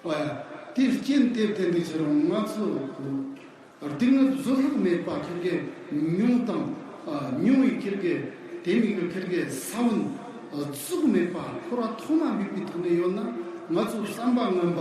ཨ། དེའི་རྐྱེན་དེ་བརྟེན་ཏེ་ཁྱེད་རང་ང་ཚོ། སྡུག་བསྔལ་བཟོད་གླགས་མེད་པ་ཁིར་གེ་མྱོང་དང་། ཨ། མྱོང་བའི་ཁིར་གེ་དེ་མིན་གྱི་ཁིར་གེ་ས་བོན་རྫོགས་མེད་པ་འཁོར་བ་ཐོག་མ་མེད་པའི་ཐོག་ནས་ཡོད་ན། ང་ཚོ་བསམ་པ་ངན་པ།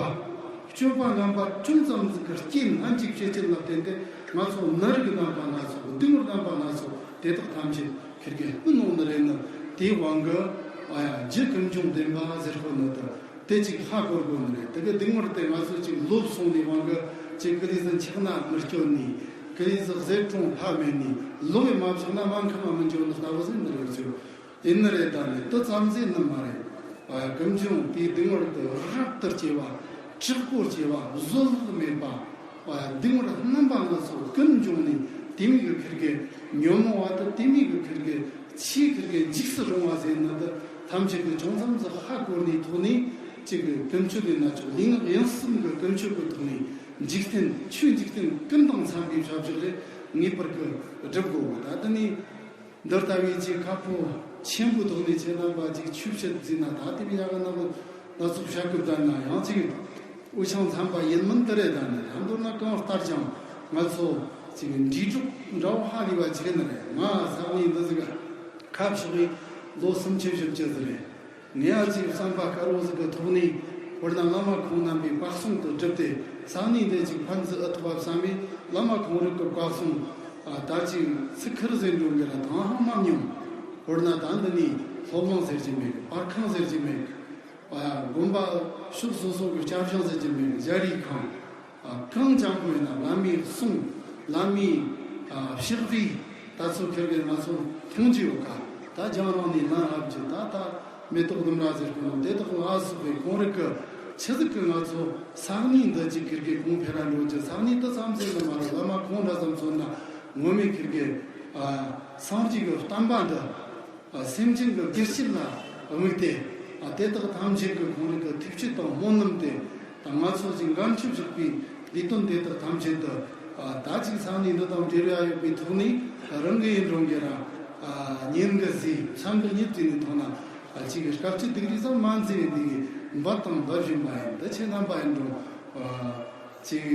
སྤྱོད་པ་ངན་པ་ཅུང་ཙམ་ཟིག་གི་རྐྱེན་སྣ་གཅིག་བྱེད་ཅན་ལ་བརྟེན་ཏེ། ང་ཚོ་ནད་རིགས་རྣམ་པ་སྣ་ཚོགས། སྡུག་བསྔལ་རྣམ་པ་སྣ་ཚོགས་དེ་དག་ཐམས་ཅད་ཁིར་གེ་སྤུ་ནོག་ནི་རེད་ནི། དེའི་དབང་གིས། ཨ་ཡ། རྒྱུ་ཀུན་འབྱུང་བདེན་པ་ཟེར་ཁོ་ནི་དེ། དེ་གཅིག་ཧ་གོ་དགོས་ནི་རེད། དེ་གི་སྡུག་བསྔལ་དེ་ང་ཚོ་གཅིག་ལོབས་སོང་ནི་དབང་གིས་གཅིག་ཀི་ལི་ཟིན་ཆག་ན་མི་སྐྱོ་ནི། ཀི་ལི་ཟིན་ཟས་བྲང་ཕ་མེད་ནི། ལོབས་མ་ཆག་ན་མ་ཁ་མ་མི་འཇོག་ནི་ལྟ་བུ་ཟིན་ནི་རེད་ཚོད། ཡིན་ནི་རེད། ད་ནི་དེ་ཙམ་ཟིན་ནི་མ་རེད། ཨ། ཀུན་འབྱུང་དེའི་སྡུག་བསྔལ་དེ་རབ་ཏུ་སྐྱེ་བ། དྲག་པོ་སྐྱེ་བ། བཟོད་གླགས་མེད་པ། ཨ། སྡུག་བསྔལ་རྣམ་པ་སྣ་ཚོགས་ཀུན་འབྱུང་ནི། དེ་མིན་གྱི་ཁིར་གེ་ཉོན་མོངས་པ་དང་། དེ་མིན་གྱི་ཁིར་གེ་ཆོས་ཁིར་གེ་འཇིགས་སུ་རུང་བ་ཟེར་ནི་འདི་ཐམས་ཅད་ཀྱི་ཅུང་ཙམ་ཟིག་ཧ་གོ་ནི་ཐོག་ནས། གཅིག་གི་ཀུན་སྤྱོད་ཡིན་ན་ཆོག། ལུས་ངག་ཡིད་གསུམ་གྱི་ཀུན་སྤྱོད་ཀྱི་ཐོག་ནས་འཇིག་རྟེན་ཆོས་འཇིག་རྟེན་ཀུན་དང་འཚམ་པའི་ཞབས་ཕྱི་ལས་ངེས་པར་གྱི་སྒྲུབ་དགོས། ད་དེ་ནས། འདི་ལྟ་བུའི་ཅིག་ཁ་ཕོ་ཆེན་པོའི་ཐོག་ནས་ཁྱེད་རྣམ་པ་ཅིག་ཆོས་བཤད་ཟིན་ན། ད་དེ་བས་ཡག་གི་ནང་གི་སྣ་ཚོགས་བཤད་སྐབས་བསྡད་ན་ཡང་ཅིག་འུ་ཆང་འཚམ་པ་ཡིན་མིན་དེ་རེད། ད་ནི་ད་མདོར་ན་གང་ལྟར་ཀྱང་ང་ཚོ་ཅིག་འདྲིས་གྲོགས་འདྲ་བོ་ཧ་ལས་པ་ཅིག་ནི་རེད། ང་ས་གནས་འདི་ཟིག་ཁ་ཕྱོགས་ཡིན་ལོ་སུམ་ཅུ་བཞི་བཅུ་ཟིག་རེད། ངས་ཨ་ཅིག་བསམ་པ་དཀར་བོ་ཟིག་གི་ཐོག་ནས། དཔེར་ན་བླ་མ་ཁོང་རྣམ་པའི་བཀའ་གསུང་དུ་བསྒྲུབས་ཏེ་ས་གནས་འདི་ཅིག་ཕན་ཟིག་ཨེ་ཐོགས་པ་བསམ་པས། བླ་མ་ཁོང་རང་གི་བཀའ་གསུང་། ཨ། ད་ཅིག་ཚིག་ཁུར་ཟེར་འགྲོ་གི་ར་དང་ཧང་མ་མྱོང་། དཔེར་ན་ད་འདི་ནས་སློབ་གླིང་ཟེར་གྱི་མེད། པར་ཁང་ཟེར་གྱི་མེད། ཨ། དགོན་པ་ཕྱོགས་སོ་སོ་གི་བསྐྱར་སྦྱོང་ཟེར་གྱི་མེད། ཟླ་རེའི་ཁང་། ཨ། གང་ཅང་པོ་ཡིན་ན་བླ་མའི་གསུང་། བླ་མའི། ཨ། ཕྱག་བྲིས། ད་ཚོ་ཁེར་གི་ང་ཚོ་མཐོང་རྒྱུ་ཡོད་ཀ། ད་རྒྱང་རིང་ནས་ལན་ལབ་རྒྱུ། ད་ད་མེ་ཏོག་ལྡུམ་ར་ཟེར་གོ་ནོ་དེ་དག་ལ་སོགས་པའི་ཁོང་རིགས་ཀྱི་ཆི་ཟིག་གི་ང་ཚོ་ས་གནས་འདི་ཅིག་ཁེར་གི་གོང་འཕེལ་ར་འགྲོ་རྒྱུ། ས་གནས་དེ་ཙམ་ཟིག་ལ་མ་རེད། བླ་མ་ཁོང་འདྲ་ཙམ་མཚོན་ན་ངོ་མས་ཁེར་གི། ཨ། སངས་རྒྱས་ཀྱི་བསྟན་པ་འདི། ཨ། སེམས་ཅན་གྱི་བདེ་སྐྱིད་ལ་དམིགས་ཏེ། ཨ། དེ་དག་ཐམས་ཅད་ཀྱི་ཁོང་རང་གི་ཐུགས་བསྐྱེད་དང་སྨོན་ལམ་དེ། ད་ང་ཚོ་ཅིག་འགན་ཆུ་བཞག་པའི་ལས་དོན་དེ་དག་ཐམས་ཅད་དུ། ཨ། ད་ཅིག་ས་གནས་འདི་དང་འབྲེལ་བ་ཡོད་པའི་ཐོག་ནས་རང་གི་ཡིན་རུང་གི་ར། ཨ། ཉིན་གི་ཟས་མཚན་གི་གཉིད་བརྩིས་ནས་ཐོག་ན། ཨ། ཅིག་སྐབས་ཅིག་སྡུག་རུས་ཙམ་མ་མཛད་པའི་འདི་གི་འབད་དང་འབད་བཞིན་པ་ཡིན། འདི་ཁྱེད་རྣམ་པ་ཡིན་རུང་། ཨ། ཅིག་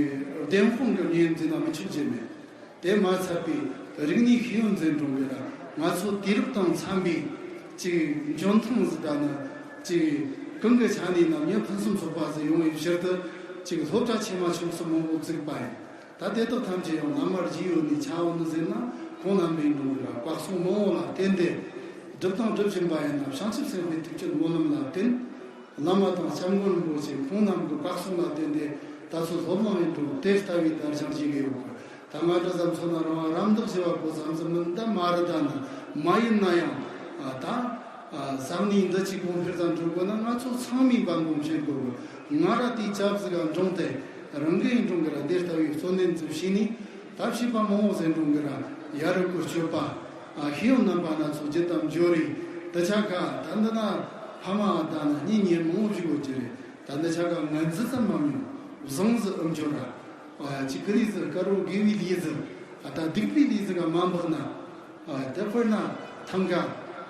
བདེན་དཔང་གི་ཉིན་འཛིན་ན་མི་ཆོག་རྒྱུ་མེད། དེ་མ་ཚད་པའི་རིག་གནས་ཤེས་ཡོན་འཛིན་གྲོང་གི་ལ་ང་ཚོ་དུས་རབས་དང་འཚམ་པའི་ཅིག་འཇོན་ཐང་ཟིག་ད་ནི་ཅིག་གང་གི་ཆ་ནས་ནམ་ཡང་ཕུན་སུམ་ཚོགས་པ་ཟིག་ཡོང་བའི་ཕྱིར་དུ། ཅིག་སློབ་གྲྭ་ཆེ་མ་ཆུང་གསུམ་མང་པོ་བཙུགས་པ་ཡིན། ད་དེ་དག་ཐམས་ཅད་ཡང་བླ་མར་རྗེས་ཡོད་ནི་ཆ་འོ་ནི་ཟེར་ན། ཁོང་རྣམ་པའི་འགྲོ་གི་ལ་བཀའ་གསུང་མང་བོ་ལ་བརྟེན་ཏེ། སྒྲུབ་དང་སྒྲུབ་བཞིན་པ་ཡིན་ན་བྱང་ཆུབ་སེམས་དཔའི་ཐུགས་ཀྱི་སྨོན་ལམ་ལ་བརྟེན། བླ་མ་དང་སྐྱབས་མགོན་རིན་པོ་ཆེ་ཁོང་རྣམས་ཀྱི་བཀའ་གསུང་ལ་བརྟེན་ཏེ་ད་ཚོ་སློབ་གླིང་ཡིན་འགྲོ་དེ་ལྟ་བུའི་དར་ཞིང་རྒྱས་ཀྱི་ཡོད་གི། ད་ང་འདྲ་ཙམ་མཚོན་ན་རང་རམ་འདེགས་བྱེད་པ་པོ་ཙམ་ཙམ་མིན་ད་མ་རེད། ད་ནི་མ་ཡིན་ན་ཡང་། ཨ། ད། ཨ། ས་གནས་འདི་ཅིག་གོང་འཕེལ་དང་འགྲོ་དགོས་ན་ང་ཚོ་ཚང་མས་འབད་འབུངས་བྱེད་དགོས་གི། ང་ར་དེའི་སྐྱབས་ཟིག་ག་འགྲོང་སྟེ་རང་གི་ཡིན་འགྲོང་གི་ར་དེ་ལྟ་བུའི་གཙོ་འདོན་ཚུལ་བྱས་ནས། ད་བྱིས་པ་མང་བོ་ཟེར་འགྲོང་གི་ར་ཡ་རབས་ཀྱི་སྤྱོད་པ། ཨ། ཤེས་ཡོན་རྣམ་པ་སྣ་ཚོགས་རྒྱུ་དང་འབྱོར་རེ། འདི་ཆ་ག་ད་འདི་ན་ཕ་མ་ད་ནི་གཉེན་ཉེ་མང་བོ་བཞུགས་ཡོད་ཀྱི་རེད། ད་འདི་ཆ་ག་ངན་རྫུན་ཙམ་མ་མྱོང་། བཟང་ཟིག་ཨེ་འབྱོར་ར། ཨ། ཅིག་ཀི་རིས་ཟིག་དཀར་བོ་དགེ་བའི་ལས་ཟིག་ཨ། ད་སྡིག་པའི་ལས་ཟིག་ག་མ་འབག་ན། ཨ། དེ་དཔེར་ན་ཐང་ག་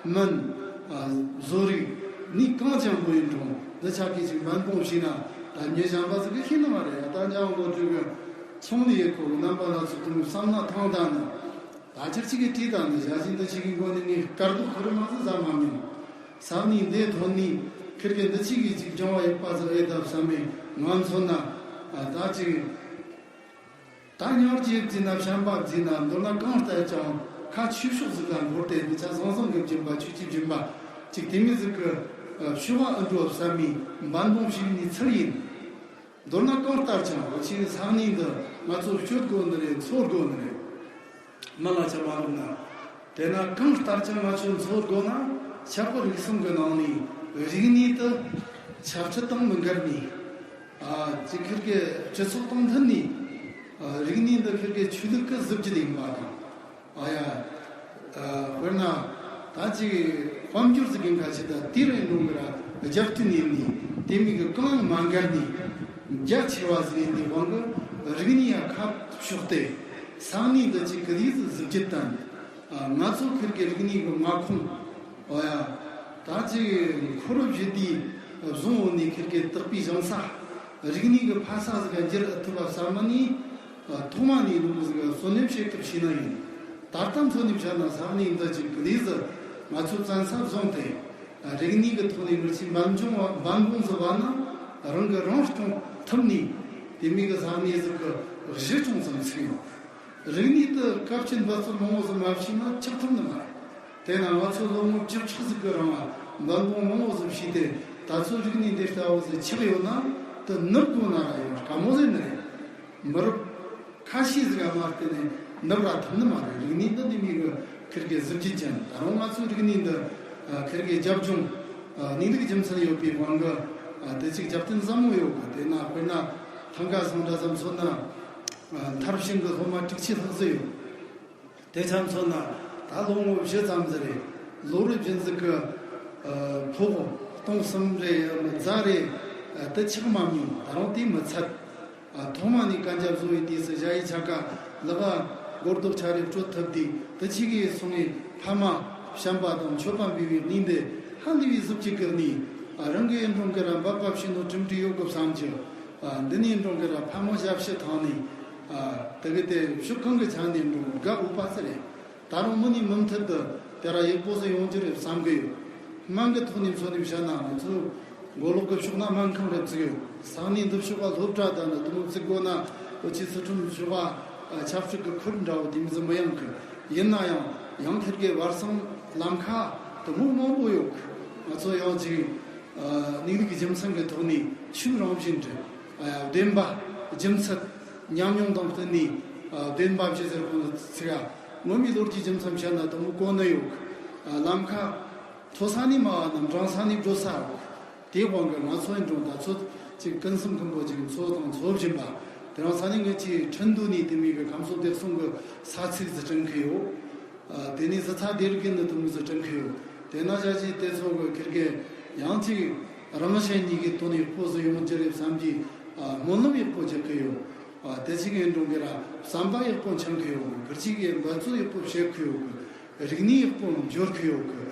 སྨན། ཨ། བཟོ་རིགས་ནི་གང་ཅང་པོ་ཡིན་རུང་འདི་ཆ་གི་ཅིག་འབད་འབུངས་བྱས་ན་ད་མྱི་གཞན་པ་ཟིག་གིས་ཤེས་ནི་མ་རེད། ད་འཇང་ལོ་དྲུག་གི་ཚོང་ལས་ཡེད་ཁོ་གི་རྣམ་པ་སྣ་ཚོགས་དུ་བསམ་ན་ཐང་ད་ནི། ད་ཁྱེད་ཅིག་གིས་བྲིས་དང་ནི་ཞལ་ཆེམས་འདི་ཅིག་གི་མགོ་ནས་ངས་སྐར་རྡོ་ཁོ་རེ་མ་ཟིག་ཟ་མ་མྱོང་། ས་གནས་འདིའི་ཐོན་ནས་ཁིར་གི་འདི་ཅིག་གིས་ཅིག་སྦྱོང་བ་ཡོད་པ་ཟིག་ཨེ་ད་བསམ་མེད་ང་མཚོན་ན། ཨ། ད་ཅིག་ད་ཉོར་གྱི་བརྩིས་ན་བྱམས་པ་བརྩིས་ན་མདོར་ན་གང་ལྟར་ཀྱང་ཁ་ཆོས་ཕྱོགས་ཟིག་ལ་འཁོར་ཏེ་འདི་ཆ་བཟང་བཟང་གི་སྦྱིན་པ་ཆོས་ཀྱི་སྦྱིན་པ་ཅིག་དེ་མི་ཟིག་གི་ཕྱུ་པ་ཨེ་འགྲོ་བསམ་མེད་འབད་འབུངས་བྱས་ནས་ཚུལ་ཡིན། མདོར་ན་གང་ལྟར་ཀྱང་འུ་ཆའི་ས་གནས་འདི་ང་ཚོ་སྐྱོར་དགོས་ནི་རེད། འཚོ་དགོས་ནི་རེད། མི་ལ་ཆ་མ་ལུག་ན། དེ་ན་གང་ལྟར་ཀྱང་ང་ཚོ་འཚོ་དགོས་ན་ཆབ་དཔལ་རིག་གསུམ་གྱི་ནང་ནས་རིག་གནས་དེ་ཆབ་སྲིད་དང་མི་འགལ་ནས། ཨ། ཅིག་ཁིར་གི་སྤྱི་ཚོགས་དང་མཐུན་ནས། ཨ། རིག་གནས་འདི་ཁིར་གི་ཆོས་ལུགས་ཀྱི་གཟི་བརྗིད་ཡིན་པ་དང་། ཨ་ཡ། ཨ། དཔེར་ན་ད་ཅིག་དཔལ་འབྱོར་ཟིག་གི་ཁ་ཆེ་ད་དེ་རིང་འགྲོ་གི་ར་རྒྱབ་རྟེན་ཡིན་ནི་དེ་མིན་གི་གང་མ་འགལ་ནི་རྒྱ་ཆེ་བ་ཟིག་ཡིན་ནི་དབང་གི་རིག་གནས་ཡ་ཁ་ཕྱོགས་ཏེ་ས་གནས་འདི་ཅིག་གི་ལས་སུ་གཟི་བརྗིད་དང་། ཨ། ང་ཚོ་ཁིར་གི་རིག་གནས་གི་མངའ་ཁོངས། ཨོ་ཡ། ད་ཅིག་འཁོར་བཞི་དུས་བཟུང་འོ་ནས་ཁིར་གི་དག་པའི་ཞིང་ས་རིག་གནས་གི་ཕ་ས་ཟིག་ག་འགྱུར་ཨེ་ཐུབ་པ་བསམ་མ་ནི། ཐོག་མ་ནས་ནུབ་ཟིག་གསོན་ལེབ་བྱེད་སྐབས་ཤེས་ན་ཡིན། ད་ལྟ་འཚོ་གནས་བྱ་ན་ས་གནས་འདི་ཅིག་གི་ལས་སུ་ང་ཚོ་བཙན་ས་བཟུང་སྟེ། རིག་གནས་ཀྱི་ཐོག་ནས་མི་ཆེ་འབམ་འབྱུང་བ་འབམ་འབུམ་ཟིག་བ་ན་རང་གི་རང་སྐྱོང་ཐུབ་ནས་དེ་མིན་གྱི་ས་གནས་ཟིག་གི་གཞི་ཅུང་ཙམ་ཚུགས་ཡོང་། རིག་གནས་དེ་སྐབས་ཀྱི་འབད་རྩོལ་མང་བོ་ཟིག་མ་བྱས་ན་ཆགས་ཐུབ་ནི་མ་རེད། དེས་ན་ང་ཚོ་ལོ་ངོ་བཅུ་ཕྲག་ཟིག་གི་རིང་ལ་འབད་འབུངས་མང་བོ་ཟིག་བྱས་ཏེ་ད་ཚོད་རིག་གནས་འདི་ལྟ་བུ་ཟིག་ཆགས་ཡོད་ན་དེ་ནུབ་དགོས་ན་ར་ཡང་དཀའ་མོ་ཟིག་ནི་རེད། མི་རབས་ཁ་ཤས་ཟིག་ག་མ་བརྟེན་ནས་ནུབ་ར་ཐུབ་ནི་མ་རེད། རིག་གནས་འདི་ནི་མི་གི་ཁིར་གི་གཟི་བརྗིད་ཅན། ད་རུང་ང་ཚོའི་རིག་གནས་འདི་ཁིར་གི་རྒྱབ་ལྗོངས་གནས་ལུགས་རྒྱུ་མཚན་ཡོད་པའི་དབང་གིས་དེ་ཅིག་རྒྱབ་རྟེན་ཟབ་མོ་ཡོད་གི། དེས་ན་དཔེར་ན་ཐང་ག་སང་འདྲ་ཙམ་མཚོན་ན་མཐར་ཕྱིན་གི་སློབ་མ་དྲུག་ཅུ་ལྷག་ཟིག་ཡོད། དེ་ཆ་མཚོན་ན་ད་ལོ་ངོ་བཞི་ཙམ་ཟིག་རེད། ལོ་རེ་བཞིན་ཟིག་གི་ཕོགས་སྟོང་གསུམ་རེ་ཡང་རྫ་རེ་དེ་ཆག་མ་མྱོང་། ད་རུང་དེ་མི་ཚད། ཐོག་མ་ནས་གན་རྒྱ་བཟོ་བའི་དུས་སུ་ཞ་ཡི་ཆ་ག་ལག་ག་སྒོར་རྡོག་ཆ་རེ་སྤྲོད་ཐུབ་དུས་དེ་ཆི་གི་སོང་ངས་ཕ་མ་བྱམས་པ་དང་མཆོད་པ་འབུལ་བའི་གནས་འདི་ཧ་ལས་པའི་གཟི་བརྗིད་གི་གནས། རང་གི་ཡིན་འགྲོ་གི་ར་འབད་པ་བྱས་ནོ་གྲུབ་འབྲས་ཡོད་གི་བསམ་གྱི། འདི་ནས་འགྲོ་གི་ར་ཕ་མ་ཞབས་ཕྱི་ཐང་ནས་དེ་གི་དེ་ཕྱོགས་གང་གི་ཆ་ནས་འགྲོ་དགའ་འོས་པ་ཟིག་རེད། ད་རུང་མི་ནི་མུ་མཐུད་དུ་དེ་ར་ཡག་པོ་ཟིག་ཡོང་རྒྱུ་རེད་བསམ་གི་ཡོད། སྨན་གི་ཐོག་ནས་མཚོན་ནས་བཤད་ན་ང་ཚོ་མགོ་ལོག་གི་ཕྱོགས་ན་སྨན་ཁང་རེ་བཙུགས་ཡོད། ས་གནས་འདི་ཕྱོགས་ལ་སློབ་གྲྭ་དང་ནི་དུ་མོ་བཙུགས་དགོས་ན་འུ་ཆི་སི་ཁྲོན་ཕྱོགས་ཆབ་སྲིད་ཀྱི་ཁུར་འདྲ་བོ་དེ་མི་ཟིན་མི་ཡང་གི། ཡིན་ན་ཡང་ཡང་ཐེར་གི་བར་སང་ལམ་ཁ་དུ་མོ་མང་པོ་ཡོད་གི། ང་ཚོ་ཡང་ཅིག་གནས་ལུགས་རྒྱུ་མཚན་གི་ཐོག་ནས་ཆོས་རང་བཞིན་གྱི་བདེན་པ་རྒྱུ་མཚན་ཉམས་མྱོང་དང་བསྟུན་ནས་བདེན་པ་བྱེད་ཟེར་ཁོང་ཚིག་ཡ། ངོ་མའི་ལོ་རྒྱུས་རྒྱུ་མཚན་བཤད་ན་དུ་མོ་གོ་ནི་ཡོད་གི། ལམ་ཁ་མཐོ་ས་ནས་དམའ་བ་ནམ་འབྲིང་ས་ནས་འགྲོ་ས་ཡོད་གི། དེའི་དབང་གིས་ང་ཚོ་ཡིན་འགྲོ་ད་ཚོད་ཅིག་ཀུན་གསུམ་མཁན་པོ་ཅིག་འཚོ་དང་འཚོ་བཞིན་པ། དེ་རིང་ས་ནས་ངེད་ཀྱི་ཁྲིན་ཏུའུ་ནས་དེ་མིན་གི་ཁམས་སོག་བདེ་སྲུང་གི་ས་ཚིགས་སུ་དྲན་གི་ཡོད། དེ་ནས་ཟི་ཚ་དེ་རིགས་ནི་དུ་མོ་ཟི་དྲན་གི་ཡོད། དེ་ན་ཞག་ཅིག་དེ་ཚོ་གི་ཁིར་གི་ཡང་ཅིག་རང་གཞན་གཉིས་ཀྱི་དོན་ཡག་པོ་ཟིག་ཡོང་རྒྱུ་རེད་བསམ་གྱི་སྨོན་ལམ་ཡག་པོ་རྒྱག་གི་ཡོད། དེ་ཅིག་ཡིན་འགྲོ་གི་ར་བསམ་པ་ཡག་པོ་འཆང་གི་ཡོད། ཁིར་ཅིག་གི་འབད་རྩོལ་ཡག་པོ་བྱེད་གི་ཡོད་གི། རིག་གནས་ཡག་པོ་འབྱོར་གི་ཡོད་གི།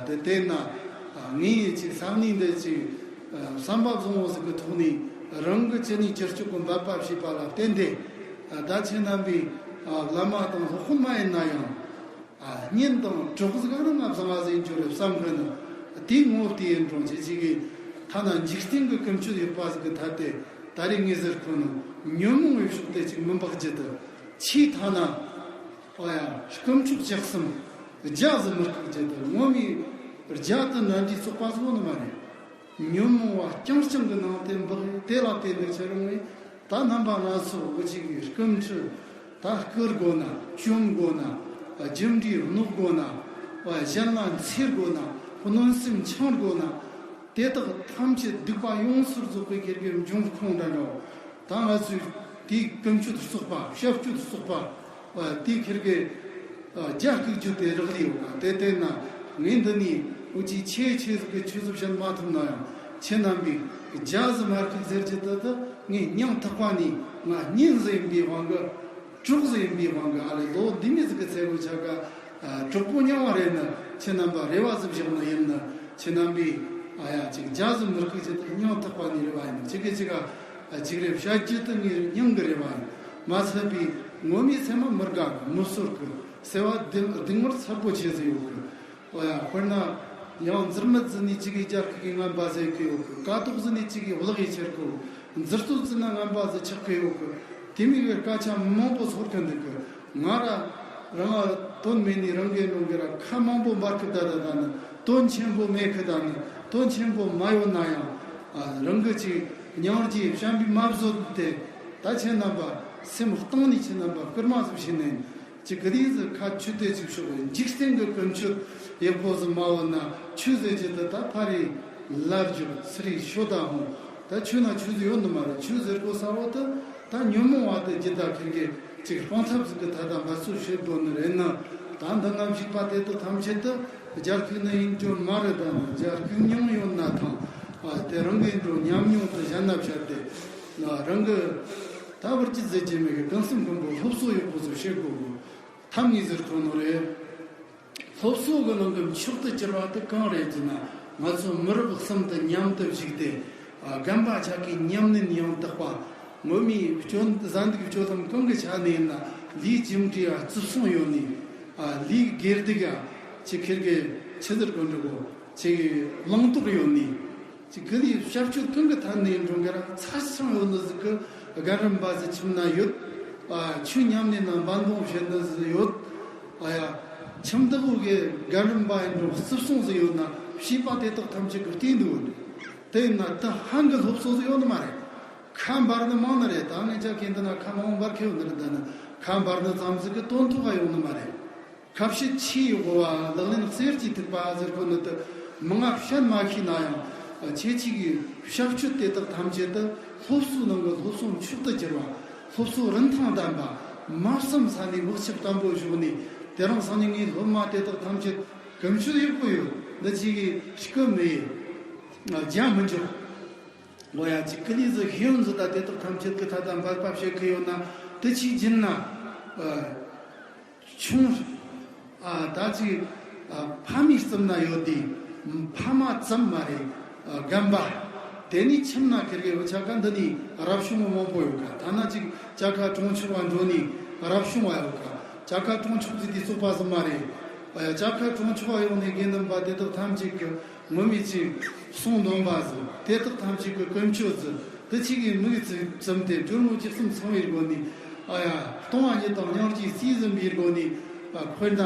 དེ་བལྟས་ན་ངས་ཅིག་ས་གནས་འདི་ཅིག་བསམ་པ་བཟང་བོ་ཟིག་གི་ཐོག་ནས་རང་གི་ཅི་ནས་ཅི་སྤྱོད་གི་འབད་པ་བྱས་པ་ལ་བརྟེན་ཏེ། ད་ཁྱེད་རྣམ་པའི་བླ་མ་དང་སློབ་དཔོན་མ་ཡིན་ན་ཡང་གཉེན་དང་གྲོགས་ཟིག་རང་ང་བཟང་བ་ཟིག་འབྱོར་རེ་བསམ་གི་ནི། དེའི་ངོ་བོ་དེ་ཡིན་འགྲོ་ཅི་ཅིག་གི་ཐ་ན་འཇིག་རྟེན་གི་ཀུན་སྤྱོད་ཡག་པ་ཟིག་གི་ཐད་དེ་ད་རེས་ངས་ཟེར་གོ་ནི་ཉོན་མོངས་པའི་ཕྱོགས་དེ་ཅིག་མི་འབག་རྒྱུ་དུ་ཆེས་ཐ་ན། ཨོ་ཡ། དཀོན་མཆོག་ལྕགས་གསུམ་རྒྱ་ཟིག་མི་བཀུག་རྒྱུ་དུ་ངོ་མའི་རྒྱ་དུ་ནན་གྱིས་བཙོག་པ་བཟོ་ནི་མ་རེད། ཉོན་མོངས་པ་རྐྱང་རྐྱང་གི་ནང་དེ་འབག་དེ་ལ་བརྟེན་ནས་ཁྱེད་རང་ངས་ད་རྣམ་པ་སྣ་ཚོགས་འུ་ཅིག་གི་སྐུ་མཆེད་ད་བསྐུར་དགོས་ན་བཅོམ་དགོས་ན་རྒྱུ་འབྲས་གནོད་དགོས་ན་གཞན་ལ་འཚེ་དགོས་ན་གནོད་སེམས་འཆང་དགོས་ན། དེ་དག་ཐམས་ཅད་སྡིག་པ་ཡོངས་སུ་རྫོགས་པའི་ཁེར་གི་འབྱུང་ཁུངས་འདྲ་འདྲ་བོ། ད་ང་ཚོས་དེའི་ཀུན་སྤྱོད་བཙོག་པ་བྱ་སྤྱོད་བཙོག་པ་དེའི་ཁེར་གི་རྒྱ་སྐུག་རྒྱུ་དེ་རག་ལས་ཡོད་ག། དེ་བལྟས་ན་ངས་འདི་ནས་འུ་ཅིག་ཆེ་ཆེ་ཟིག་གི་ཆོས་ཟིག་བཤད་མ་ཐུབ་ན་ཡང་ཁྱེད་རྣམ་པས་རྒྱ་ཟིག་མ་སྐུག་ཟེར་རྒྱུ་དེ་དག་ངས་སྙིང་ཐག་པ་ནས་ང་གཉེན་ཟིག་ཡིན་པའི་དབང་གིས། གྲོགས་ཟིག་ཡིན་པའི་དབང་གིས་ཨ་ལས་ལོ་འདི་མི་ཟིག་གི་ཚེ་བོ་ཆ་ག་གྲོགས་པོ་རྙིང་བ་རེད་ནི་ཁྱེད་རྣམ་པ་རེ་བ་ཟིག་བཞག་ནི་ཡིན་ནི། ཁྱེད་རྣམ་པས་ཨ་ཡ་ཅིག་རྒྱ་ཟིག་མི་སྐུག་ཅིག་ཏུ་སྙིང་ཐག་པ་ནས་རེ་བ་ཡིན། ཅིག་གི་ཅིག་ག་ཅིག་རེ་བཤད་རྒྱུ་དུ་ངའི་སྙིང་གི་རེ་བ་ཡིན། མ་ཚད་པའི་ངོ་མའི་སེམས་མ་མི་དགའ་གི་མི་གསོད་གི་སེ་བ་སྡིག་སྡིག་ངོར་ཚ་པོ་ཆེ་ཟིག་ཡོད་གི། ཨོ་ཡ། དཔེར་ན་ཡང་འཛིར་མི་ཟིག་ནས་གཅིག་གིས་རྒྱ་སྐུག་གི་ངན་པ་ཟེར་གི་ཡོད་གི། ཀ་དོག་ཟིག་ནས་གཅིག་གིས་བརླག་ཡི་ཁྱེར་གི། འཛིར་ཏོ་ཟིག་ན་ངན་པ་ཟིག་ཆགས་གི་ཡོད་གི། དེ་མིན་གི་སྐད་ཆ་མང་པོ་ཚོར་གི་འདུག་གི། ང་ར་རང་ལ་དོན་མེད་ནི་རང་གི་ནང་གི་ར་ཁ་མང་པོ་འབར་གི་ད་ད་ད་ནི་དོན་ཆེན་པོ་མེད་གི་ད་ནི་དོན་ཆེན་པོ་མ་ཡོད་ན་ཡང་། ཨ། རང་གི་ཅིག་སྙིང་རྗེ་བྱམས་པའི་མ་བཟོད་དེ། ད་ཁྱེད་རྣམ་པ་སེམས་གཏིང་ནས་ཁྱེད་རྣམ་པ་སྐུལ་མ་ཟིག་བྱས་ནས། ཅིག་གི་དེ་ཟིག་ཁ་ཆུ་དེ་ཅིག་ཤོག་འཇིག་རྟེན་གྱི་ཀུན་སྤྱོད་ཡག་པོ་ཟིག་མ་འོང་ན་ཆོས་ཟེར་རྒྱུ་དེ་ད་ཕ་རི་ལར་རྒྱུག་ཚི་རི་ཤོ་ད་ཧོང་། ད་ཆོས་ན་ཆོས་ཟིག་ཡོད་ནི་མ་རེད། ཆོས་ཟེར་གོ་ས་འོ་དེ་ད་ཉོན་མོངས་པ་དེ་ཇི་ལྟར་ཁེར་གི་ཅིག་སྤང་ཐབས་ཟིག་གི་ད་ད་འབད་རྩོལ་བྱེད་དགོས་ནི་རེད་ན། ད་འདི་ན་བཞུགས་པ་དེ་དག་ཐམས་ཅད་དུ་རྒྱ་སྐུག་ནི་ཡིན་རྒྱུ་མ་རེད། ད་ནི་རྒྱ་སྐུག་མྱོང་ཡོད་ན་ཐང་། ཨ། དེ་རང་གི་འགྲོ་ཉམས་མྱོང་དུ་གཞན་ན་བཤད་དེ་རང་གི། ད་བར་གྱི་ཟེར་གྱི་མེད་གི། གང་སེམས་ཀུན་པོ་སློབ་གསོ་ཡག་པོ་ཟིག་བྱེད་དགོས་གི། ཐམ་ངེས་ཟེར་ཁོ་ནོ་རེད། སློབ་གསོ་གི་ནང་གི་མཆོག་ཏུ་གྱུར་པ་དེ་གང་རེད་ཟེར་ན། ང་ཚོ་མི་རབས་གསུམ་དུ་མཉམ་དུ་བཞུགས་ཏེ། ཨ། རྒན་པ་ཆ་གི་ཉམས་ལེན་ཡང་དག་པ། ངོ་མའི་སྤྱོད་གཟའ་འདུག་སྤྱོད་ལམ་གང་གི་ཆ་ནས་ཡིན་ན་ལས་རྒྱུ་འབྲས་ཡ་བརྩི་སྲུང་ཡོད་ནི། ཨ་ལས་དགེ་སྡིག་ཡ་ཅི་ཁེར་གི་ཆི་ཟེར་དགོས་འདུག་གོ། ཅི་བླང་དོར་ཡོད་ནི། ཅི་གི་ལས་བྱ་སྤྱོད་གང་གི་ཐད་ནས་འགྲོ་འགའ་ར་ཚ་ཆང་ཡོད་ནི་ཟིག་གི་རྒན་རིམ་པ་ཟིག་ཁྱིམ་ན་ཡོད། ཨ་ཆོས་ཉམས་ལེན་ན་འབད་འབུངས་བྱེད་ནི་ཟིག་ཡོད། ཨ་ཡ། ཁྱིམ་བདག་བོ་གི་རྒན་རིམ་པ་ཡིན་འགྲོ་བརྩི་སྲུང་ཟིག་ཡོད་ན་བྱིས་པ་དེ་དག་ཐམས་ཅད་གི་བལྟས་འདུག་དེ་ཡིན་ན་ད་ཧང་གི་སློབ་གསོ་ཟིག་ཡོད་ནི་མ་རེད། ཁ་འབར་ནི་མང་ནི་རེད། ད་ངེད་ཅག་གི་འདི་ན་ཁ་མང་འབར་ཁེ་ཡོད་ནི་རེད། ད་ནི་ཁ་འབར་ནི་ཙམ་ཟིག་གི་དོན་ཐོག་ག་ཡོང་ནི་མ་རེད། ཁ་བཤད་ཆེ་ཡི་གོ་བ་ལག་ལེན་གསེར་གྱི་ཐིགས་པ་ཟེར་གོ་ནི་དུ་མི་ང་བཤད་མ་ཤེས་ན་ཡང་ཁྱེད་ཅིག་གི་བྱ་སྤྱོད་དེ་དག་ཐམས་ཅད་དུ་སློབ་གསོའི་ནང་གི་སློབ་གསོ་མཆོག་ཏུ་གྱུར་བ། སློབ་གསོ་རིན་ཐང་ལྡན་པ། མ་བསམ་ས་ནས་བག་ཆགས་བརྟན་པོ་བཞག་ནས་དེ་རིང་སང་ཉིན་ངའི་སློབ་མ་དེ་དག་ཐམས་ཅད་ཀུན་སྤྱོད་ཡག་པོ་ཡོད། འདི་ཅིག་གི་སྐུ་མེད། རྒྱ་མི་འཇོག་ལོ་ཡ་ཅིག་ཀི་ལི་ཟི་ཤེས་ཡོན་ཟི་ད་དེ་དག་ཐམས་ཅད་ཀྱི་ཐད་དང་འབད་པ་བྱེད་ཀྱི་ཡོད་ན་དེ་ཅིག་སྦྱིན་ན། ཨ། ཆུང་། ཨ་ད་ཅིག་ཨ་ཕ་མའི་རྩིབ་ན་ཡོད་དེ། ཕ་མ་ཙམ་མ་རེད། ཨ་རྒན་པ། དེ་ནས་ཁྱིམ་ན་ཁེར་གི་བུ་ཆ་ག་འདི་ནས་རབ་བྱུང་བ་མང་པོ་ཡོད་ཀ། ཐ་ན་ཅིག་ཅ་ཁ་གྲོང་ཆོག་བ་འགྲོ་ནས་རབ་བྱུང་བ་ཡོད་ཀ། ཅ་ཁ་གྲོང་ཆོག་ཟི་དེ་བཙོག་པ་ཟི་མ་རེད། ཨ་ཡ་ཅ་ཁ་གྲོང་ཆོག་བ་ཡོང་ནས་དགེ་འདུན་པ་དེ་དག་ཐམས་ཅད་ཀྱི་ངོ་མས་ཅིག་གསུང་འདོན་པ་ཟི་དེ་དག་ཐམས་ཅད་ཀྱི་ཀུན་སྤྱོད་ཟི་དེ་ཅིག་གི་མིག་ཙི་ཙམ་དེ་སྦྱོར་དངོས་ཅི་གསུམ་ཚང་བའི་སྒོ་ནས། ཨ་ཡ། སྟོང་བ་ཉིད་དང་སྙིང་རྗེ་རྩིས་ཟིན་པའི་སྒོ་ནས། ཨ་དཔེར་ན།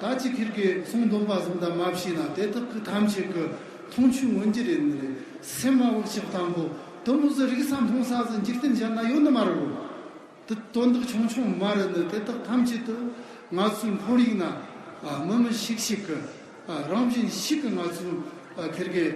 ད་ཅི་ཁིར་གི་གསུང་འདོན་པ་ཟིན་ད་མ་བྱས་ན་དེ་དག་གི་ཐམས་ཅད་ཀྱི་མཐོང་ཆོས་མངོན་གྱུར་ཡིན་ནི་རེད། སེམས་མ་བག་ཆགས་བརྟན་པོ་དུ་མོ་ཟི་རིག་ས་མཐོང་ས་ཟི་འཇིག་རྟེན་གཞན་ན་ཡོད་ནི་མ་རེད། དེ་དོན་དག་ཆུང་ཆུང་མ་རེད་ནི་དེ་དག་ཐམས་ཅད་དུ་ང་ཚོའི་ཁོར་ཡུག་ན། ཨ་མི་མི་ཞིག་ཞིག་གི་ཨ་རང་བཞིན་ཞིག་གི་ང་ཚོའི་ཨ་ཁེར་གི་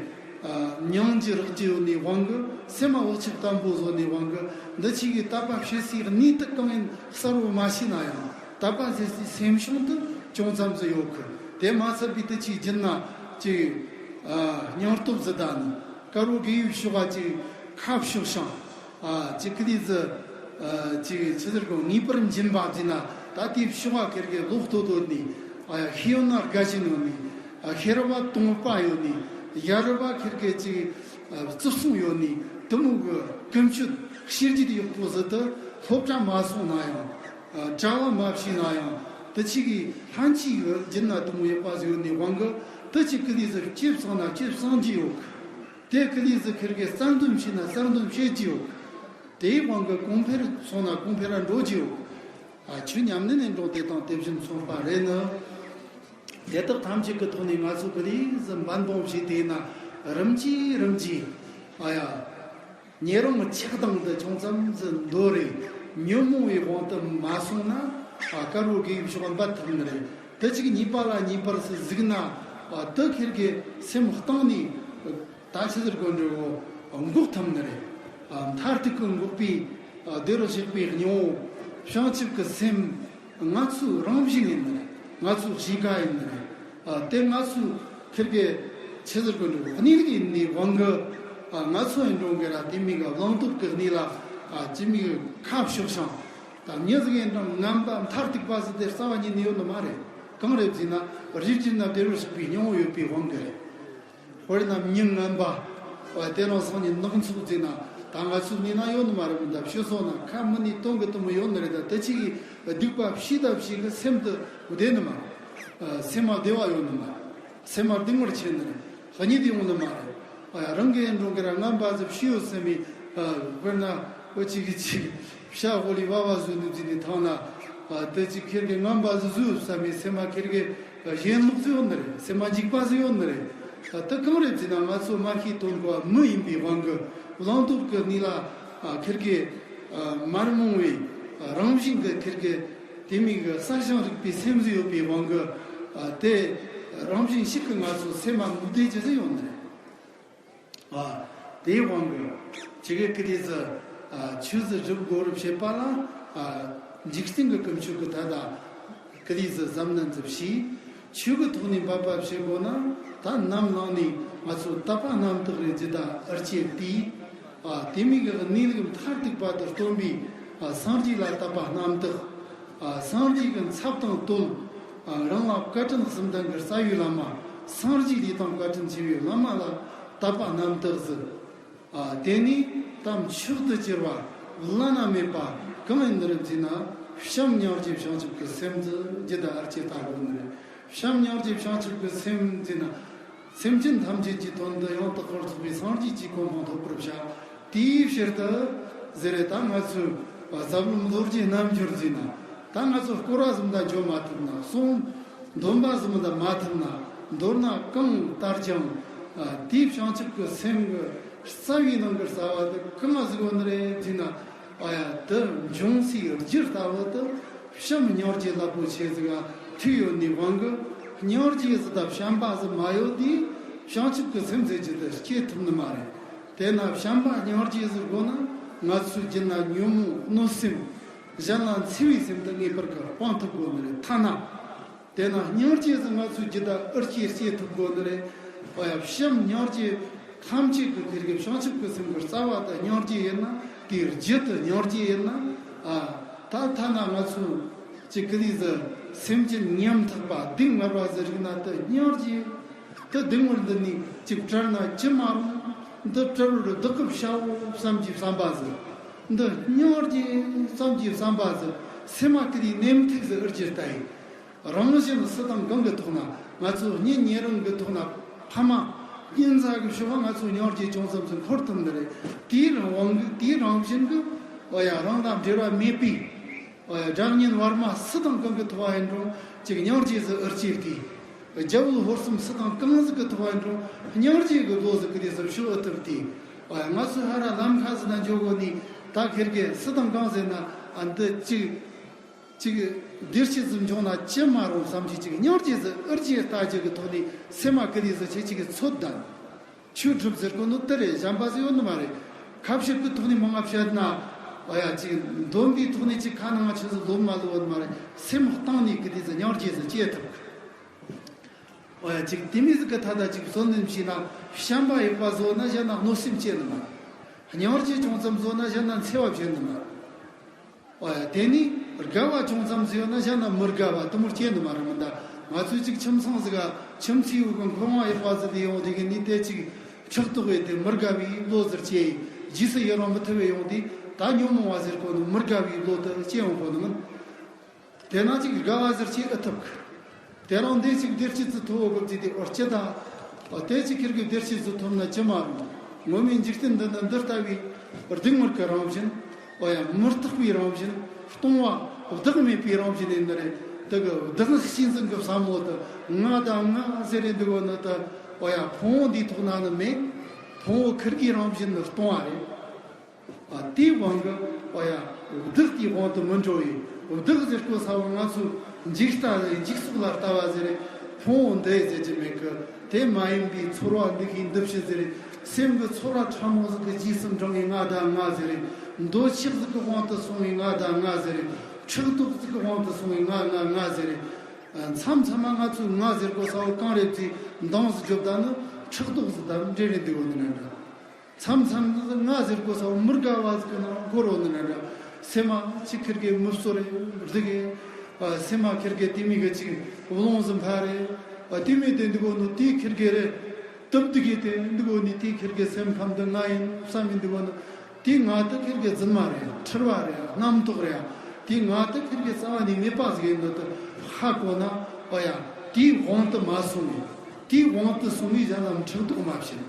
ཨ་མྱང་རྒྱུ་རག་རྒྱུ་ཡོད་ནི་དབང་གི། སེམས་མ་བག་ཆགས་བརྟན་པོ་བཟོ་ནི་དབང་གི། འདི་ཅིག་གི་དད་པ་བྱེད་སའི་གནས་དུ་གང་ཡིན་གསལ་བོ་མ་ཤེས་ན་ཡང་དད་པ་བྱེད་སའི་སེམས་བྱུང་དུ་ཅུང་ཙམ་ཟིག་ཡོད་གི། དེ་མ་ཚད་པའི་དུ་ཅིག་སྦྱིན་ན་ཅིག་ཨ་སྙིང་སྟོབས་ཟི་ད་ནི་དཀར་བོ་དགེ་བའི་ཕྱོགས་ཀ་ཅིག་ཁ་ཕྱོགས་ཤིང་། ཨ་ཅིག་ཀི་ལི་ཟི། ཨ་ཅིག་ཆི་ཟེར་གོ་ངེས་པར་འབྱིན་པ་བྱས་ན་ད་དེའི་ཕྱོགས་ཀ་ཁེར་གི་ལོག་ལྟོ་ལྟོ་ནི། ཨ་ཡ་ཤེས་ཡོན་ན་དགའ་ཞེན་ཡོད་ནི། ཨ་ཤེས་རབ་དང་དཔལ་ཡོད་ནི། ཡ་རབས་ཁེར་གི་ཅིག་ཨ་བརྩི་སྲུང་ཡོད་ནི། དུ་མོ་གི་ཀུན་སྤྱོད་ཤེས་རྒྱུད་ཡག་པོ་ཟི་དུ་སློབ་གྲྭ་མ་སོང་ན་ཡང་། ཨ་གྲྭ་བ་མ་བྱས་ན་ཡང་དུ་ཅིག་གི་ལྷན་སྐྱེས་ཀྱི་སྦྱིན་ན་དུ་མོ་ཡག་པ་ཟི་ཡོད་ནི་དབང་གི། དུ་ཅིག་ཀི་ལི་ཟི་སྐྱེས་སོང་ན་སྐྱེས་སོང་རྒྱུ་ཡོད་གི། དེ་ཀི་ལི་ཟི་ཁེར་གི་གསར་འདོན་བྱས་ན་གསར་འདོན་བྱེད་རྒྱུ་ཡོད་གི། དེའི་དབང་གི་གོང་འཕེལ་སོང་ན་གོང་འཕེལ་ར་འགྲོ་རྒྱུ་ཡོད་གི། ཨ་ཆོས་ཉམས་ལེན་ནས་འགྲོ་དེ་དང་དེ་བཞིན་མཚུངས་པ་རེད་ནི། དེ་དག་ཐམས་ཅད་ཀྱི་ཐོག་ནས་ང་ཚོ་ཀི་ལི་ཟི་འབད་འབུངས་བྱས་དེ་ན་རིམ་གྱིས་རིམ་གྱིས། ཨ་ཡ། ཉེ་རིང་ཆགས་སྡང་འདི་ཅུང་ཙམ་ཟིག་འདོར་རེ་ཉོན་མོངས་པའི་དབང་དུ་མ་སོང་ན། ཨ་དཀར་བོ་དགེ་བའི་ཕྱོགས་འབད་ཐུབ་ནི་རེད། དེ་ཅིག་གཉིས་པ་ལ་གཉིས་པར་སུ་གཟིགས་ན། ཨ་དེ་ཁེར་གི་སེམས་གཏིང་ནས་ད་ཆི་ཟེར་དགོས་འདྲ་བོ་འགོག་ཐུབ་ནི་རེད། ཨ་མཐར་ཐུག་གི་འགོག་པའི་ཨ་བདེ་རུ་གཤེགས་པའི་སྙིང་པོ་བྱང་ཆུབ་ཀྱི་སེམས་ང་ཚོའི་རང་བཞིན་ཡིན་ནི་རེད། ང་ཚོའི་གཤིས་ཀ་ཡིན་ནི་རེད། ཨ་དེ་ང་ཚོའི་ཁེར་གི་ཆི་ཟེར་དགོས་འདུག་གནས་ལུགས་ཡིན་ནི་དབང་གི། ཨ་ང་ཚོ་ཡིན་འགྲོ་གི་ར་དེ་མིན་གི་བླང་དོར་གི་གནས་ལ་ཨ་ཅི་མིན་གི་ཁ་ཕྱོགས་ཤིང་། ད་མྱི་ཟིག་ཡིན་ཀྱང་ངན་པ་མཐར་ཐུག་པ་ཟིག་དེ་རྩ་བ་ཉིད་ནས་ཡོད་ནི་མ་རེད། གང་རེད་ཟེར་ན་རིགས་རྒྱུད་ན་བདེ་རུ་གཤེགས་པའི་སྙིང་པོ་ཡོད་པའི་དབང་གི་རེད། དཔེར་ན་མྱི་ངན་པ། དེ་རང་སང་ཉིན་ནག་ཚོགས་ཟེར་ན་ད་ང་ཚོའི་གནས་ན་ཡོད་ནི་མ་རེད་མི་འདྲ་ཕྱི་སོང་ན་ཁ་མི་ནི་གཏོང་གི་གཏོང་གི་ཡོད་ནི་རེད། ད་དེ་ཅིག་གི་སྡིག་པ་ཕྱིས་ད་ཕྱིས་གི་སེམས་དུ་བདེ་ནི་མ་རེད། སེམས་མ་བདེ་བ་ཡོད་ནི་མ་རེད། སེམས་མ་བདེ་ངོར་ཆེ་ནི་རེད། གཉིད་ཡོང་ནི་མ་རེད། རང་གི་ཡིན་འགྲོ་གི་ར་ངན་པ་ཟིག་ཕྱི་ཡོད་སེམས་མི། དཔེར་ན་འོ་ཅིག་གི་ཅིག་ཤ་ཧོ་ལི་བ་བ་བཟོས་ནི་ཟིན་ནི་ཐང་ན། དེ་ཅིག་ཁེར་གི་ངན་པ་ཟིག་བཟོས་བསམ་མི་སེམས་མ་ཁེར་གི་གཞན་ལུགས་ཟིག་ཡོད་ནི་རེད། སེམས་མ་འཇིགས་པ་ཟིག་ཡོད་ནི་རེད། ད་གང་རེད་ཟེར་ན་ང་ཚོ་མ་ཤེས་དོན་གོ་མི་ཡིན་པའི་དབང་གི་བླང་དོར་གི་གནས་ལ་ཁེར་གི་མ་རྨོངས་པའི་རང་བཞིན་གི་ཁེར་གི་དེ་མིན་གི་གསལ་ཞིང་རིག་པའི་སེམས་ཟིག་ཡོད་པའི་དབང་གི། དེ་རང་བཞིན་ཞིག་གི་ང་ཚོ་སེམས་མ་མུ་དེ་ཅི་ཟིག་ཡོད་ནི་རེད། ཨ། དེའི་དབང་གིས་ཅི་གེ་ཀི་ལི་ཟི། ཨ། ཆོས་ཟིག་སྒྲུབ་དགོས་རུ་བྱེད་པ་ལ། ཨ། འཇིག་རྟེན་གྱི་ཀུན་སྤྱོད་ཀྱི་ཐད་ད་ཀི་ལི་ཟི་གཟབ་ནན་ཟིག་བྱས། ཆོས་ཀྱི་ཐོག་ནས་འབད་པ་བྱེད་དགོས་ན་ད་ནམ་ལངས་ནས་ང་ཚོ་དད་པ་རྣམ་དག་རེ་ཇི་ལྟར་ཨར་ཅེ་ཏི། ཨ། དེ་མིན་གྱི་གནས་ལུགས་མཐར་ཐུག་པ་དུ་སྟོན་པའི། ཨ། སངས་རྒྱས་ལ་དད་པ་རྣམ་དག། ཨ། སངས་རྒྱས་ཀྱི་ཚབ་དང་བསྟོད། ཨ། རང་ལ་བཀའ་དྲིན་གསུམ་ལྡན་གྱི་རྩ་བའི་བླ་མ། སངས་རྒྱས་ལས་དང་བཀའ་དྲིན་ཆེ་བའི་བླ་མ་ལ་དད་པ་རྣམ་དག་ཟིག། ཨ། དེ་ནས་དམ་ཆོས་སུ་གྱུར་པ། བླ་ན་མེད་པ་གང་ཡིན་ནི་རེད་ཟེར་ན། བྱམས་སྙིང་རྗེ་བྱང་ཆུབ་ཀྱི་སེམས་ཟེར་རྒྱུ་དེ་ཨར་ཅེ་ལྟ་དགོས་ནི་རེད། བྱམས་སྙིང་རྗེ་བྱང་ཆུབ་ཀྱི་སེམས་ཟེར་ན། སེམས་ཅན་ཐམས་ཅད་ཀྱི་དོན་དུ་ཡང་དག་པར་རྫོགས་པའི་སངས་རྒྱས་ཀྱི་གོ་འཕང་ཐོབ་པར་བྱ། དེའི་ཕྱིར་དུ་ཟེར་རེད། ད་ང་ཚོས་ཟབ་ལམ་ལོ་རྒྱུས་རྣལ་འབྱོར་ཟེར་ན། ད་ང་ཚོ་སྐོར་བ་ཙམ་དང་འཇོག་མ་ཐུབ་ན། གསུང་འདོན་པ་ཙམ་དང་མ་ཐུབ་ན། མདོར་ན་གང་ལྟར་ཀྱང་དེའི་བྱང་ཆུབ་ཀྱི་སེམས་ཀྱི་རྩ་བའི་ནང་གི་རྩ་བ་དེ་གང་ཟིག་ཡོད་ནི་རེད་ཟེར་ན། ཨ་ཡ། དེ་འབྱུང་སའི་རྒྱུ་ལྟ་བུ་དེ་བྱམས་སྙིང་རྗེ་རླབས་པོ་ཆེ་ཟིག་ཐུག་ཡོད་ནི་དབང་གིས། སྙིང་རྗེ་ཟིག་དང་བྱམས་པ་ཟིག་མ་ཡོད་དུས་བྱང་ཆུབ་ཀྱི་སེམས་ཟེར་རྒྱུ་དེ་སྐྱེ་ཐུབ་ནི་མ་རེད། དེས་ན་བྱམས་པ་སྙིང་རྗེ་ཟིག་དགོས་ན། ང་ཚོའི་རྒྱུད་ན་ཉོན་མོངས་གནོད་སེམས་གཞན་ལ་འཚེ་བའི་སེམས་དེ་ངེས་པར་གྱིས་སྤང་ཐུབ་དགོས་ནི་རེད། ཐ་ན། དེས་ན་སྙིང་རྗེ་ཟིག་ང་ཚོའི་རྒྱུད་ད་ཨར་ཅེ་སྐྱེ་ཐུབ་དགོས་ནི་རེད། ཨོ་ཡ། བྱམས་སྙིང་རྗེ་ཐམས་ཅད་ཀྱི་དེ་རིགས་བྱང་ཆུབ་ཀྱི་སེམས་ཀྱི་རྩ་བ་དེ་སྙིང་རྗེ་ཡིན་ན། དེའི་རྒྱུ་དེ་སྙིང་རྗེ་ཡིན་ན། ཨ། ད་ཐ་ན་ང་ཚོ་ཅིག་གི་དུས་སུ་སེམས་ཅན་ཉམ་ཐག་པ་སྡུག་བསྔལ་བ་ཟིག་རིག་ན། དེ་སྙིང་རྗེ་དེ་སྡུག་བསྔལ་འདི་ནས་ཅིག་བྲལ་ན་ཅི་མ་རུང་། འདི་བྲལ་བར་བདག་གིས་བྱའོ་བསམ་གྱི་བསམ་པ་ཟིག་འདི་སྙིང་རྗེ་བསམ་གྱི་བསམ་པ་ཟིག་སེམས་མ་ཀི་དེའི་ནེམ་ཐིག་ཟིག་ཨར་ཅེ་ལྟ་ཡི། རང་བཞིན་སུ་དང་གང་གི་ཐོག་ན། ང་ཚོ་གཉེན་ཉེ་རིང་གི་ཐོག་ན། ཕ་མ་གཉེན་ཚ་གི་ཕྱོགས་ང་ཚོ་སྙིང་རྗེ་ཅུང་ཙམ་ཟིག་འཁོར་ཐུབ་ནི་རེད། དེའི་རང་དབང་གི། དེའི་རང་བཞིན་གི། ཨོ་ཡ། རང་དང་འབྲེལ་བ་མེད་པའི། ཨོ་ཡ། དགྲ་གཉེན་བར་མ་སུ་དང་གང་གི་ཐོག་ཡིན་རུང་ཅིག་སྙིང་རྗེ་ཟིག་ཨར་ཅེ་ལྟ་ཡི། རྒྱལ་པོ་ཧོར་གསུམ་སུ་དང་གང་ཟིག་གི་ཐོག་ཡིན་རུང་སྙིང་རྗེ་གི་བློ་ཟིག་གི་དུས་སུ་ཕྱོགས་ཨ་ཐུབ་དུས། ཨོ་ཡ། ང་ཚོ་ཧ་ར་ལམ་ཁ་ཟིག་ན་འཇོག་གོ་ནི། ད་ཁེར་གི་སུ་དང་གང་ཟེར་ན། ཨ། འདི་ཅིག་ཅིག་བདེ་སྐྱིད་ཟིག་འབྱུང་ན་ཅི་མ་རུང་བསམ་གྱི། ཅིག་སྙིང་རྗེ་ཟིག་ཨར་ཅེ་ལྟ་རྒྱུ་གི་ཐོག་ནས་སེམས་མ་ཀི་དེ་ཟིག་ཅིག་ཅིག་ཚོད་ལྡན། ཆོས་སྒྲུབ་ཟེར་གོ་ནོ་དེ་རེད། གཞན་པ་ཟིག་ཡོད་ནི་མ་རེད། ཁ་བཤད་གི་ཐོག་ནས་མང་ང་བཤད་ན། ཨོ་ཡ། ཅིག་འདོན་པའི་ཐོག་ནས་ཅིག་ཁ་ནང་ཆི་ཟིག་ལོབས་མ་ལོབས་ཡོད་ནི་མ་རེད། སེམས་གཏིང་ནས་ཀི་དེ་ཟིག་སྙིང་རྗེ་ཟིག་སྐྱེ་ཐུབ་གི། ཨོ་ཡ། ཅིག་དེ་མོ་ཟིག་གི་ཐད་ད་ཅིག་གསོལ་འདེབས་བྱས་ན། བྱམས་པ་ཡག་པ་བཟོ་ན་གཞན་ན་གནོད་སེམས་སྐྱེ་ནི་མ་རེད། སྙིང་རྗེ་ཅུང་ཙམ་བཟོ་ན་གཞན་ན་འཚེ་བ་བྱེད་ནི་མ་རེད། ཨོ་ཡ། དེ་ནས་དགའ་བ་ཅུང་ཙམ་ཟིག་ཡོད་ན་གཞན་ན་མི་དགའ་བ་དེ་མོ་སྐྱེ་ནི་མ་རེད། མི་འདྲ། ང་ཚོས་ཅིག་ཁྱིམ་ཚང་ཟིག་ག་ཁྱིམ་མཚེས་ཡོད་གི་མཁོ་དབང་ཡག་པ་ཟིག་དེ་ཡོང་དེ་གི་ནི་དེ་ཅིག་ཕྲག་དོག་ཡེ་དེ་མི་དགའ་བའི་བློ་ཟིག་སྐྱེ་ཡི། རྗེས་སུ་ཡི་རང་མི་ཐུབ་པའི་ཡོང་དུས་ད་ཉོན་མོངས་པ་ཟེར་གོ་ནི་མི་དགའ་བའི་བློ་དེ་སྐྱེ་ཡོང་གོ་ནི་མིན། དེ་ན་ཅིག་དགའ་བ་ཟེར་ཅིག་ཨེ་ཐུབ་གི། དེ་རང་འདི་ཅིག་བདེ་སྐྱིད་ཟིག་ཐོབ་གི་ཟེར་དེ་ཨོ་སྐྱིད་ད། ཨོ་དེ་ཅིག་ཁེར་གི་བདེ་སྐྱིད་ཟིག་ཐོབ་ན་ཅི་མ་རུང་། ངོ་མའི་འཇིག་རྟེན་འདི་ན་འདི་ལྟ་བུའི་སྡུག་བསྔལ་གི་རང་བཞིན། ཨོ་ཡ། མི་རྟག་པའི་རང་བཞིན། སྟོང་བ་བདག་མེད་པའི་རང་བཞིན་ཡིན་ནི་རེད། དེ་གི་བདག་གཅེས་འཛིན་གི་བསམ་བློ་དེ་ང་དང་ང་ཟེར་རེ་འདུག་གོ་ནི་དེ། ཨོ་ཡ། ཕུང་པོ་འདིའི་ཐོག་ན་ནི་མེད། ཕུང་པོ་ཁེར་གི་རང་བཞིན་ནི་སྟོང་བ་རེད། ཨ། དེའི་དབང་གིས། ཨོ་ཡ། བདག་དེའི་དབང་དུ་མི་འགྲོ་བས། བདག་ཟེར་གོ་ས་བོ་ང་ཚོའི་འཇིག་ལྟ་ཟེར། འཇིག་ཚོགས་ལ་ལྟ་བ་ཟེར་རེ། ཕུང་པོ་འདི་ཟེར་གྱི་མེད་གི། དེ་མ་ཡིན་པའི་ཚོར་བ་འདི་ཤེས་འདི་ཕྱི་ཟེར་རེ། སེམས་ཀྱི་ཚོར་བ་ཕྲ་མོ་ཟིག་གི་རྗེས་སུ་འབྲང་བའི་ང་དང་ང་ཟེར་རེ། འདོད་ཆགས་ཟིག་གི་དབང་དུ་སོང་བའི་ང་དང་ང་ཟེར་རེ། ཕྲག་དོག་ཟིག་གི་དབང་དུ་སོང་བའི་ང་ང་ང་ཟེར་རེ། མཚམས་མཚམས་མ་ང་ཚོའི་ང་ཟེར་གོ་ས་བོ་གང་རེད་ཟེར་འདང་ཟིག་རྒྱོབ་ད་ནི་ཕྲག་དོག་ཟིག་དང་འབྲེལ་རེ་འདུག་གོ་ནི་ན་འདྲ། མཚམས་མཚམས་ང་ཟེར་གོ་ས་བོ་མི་དགའ་བ་ཟིག་གི་ནང་འཁོར་རོ་ནི་ན་འདྲ། སེམས་མ་ཅིག་ཁེར་གི་མི་གསོ་རེ་སྡུག་གི། ཨ། སེམས་མ་ཁེར་གི་དེ་མོ་གི་ཅིག་བློང་ཟིག་འཕར་རེ། ཨ། དེ་མོ་དེ་འདུག་གོ་ནོ་དེ་ཁེར་གི་རེ། སྟབས་བདེ་གི་དེ་འདུག་གོ་ནི་དེ་ཁེར་གི་སེམས་ཁམས་དེ་ང་ཡིན་བསམ་མི་འདུག་གོ་ནི། དེ་ང་དེ་ཁེར་གི་རྫུན་མ་རེད། འཁྲུལ་བ་རེད། རྣམ་རྟོག་རེད། དེ་ང་དེ་ཁེར་གི་རྩ་བ་ནས་མེད་པ་ཟིག་ཡིན་ནོ་དེ་ཧ་གོ་ན། ཨོ་ཡ། དེའི་དབང་དུ་མ་སོང་བས། དེའི་དབང་དུ་སོང་བས་གཞན་ལ་ཕྲག་དོག་མ་བྱེད།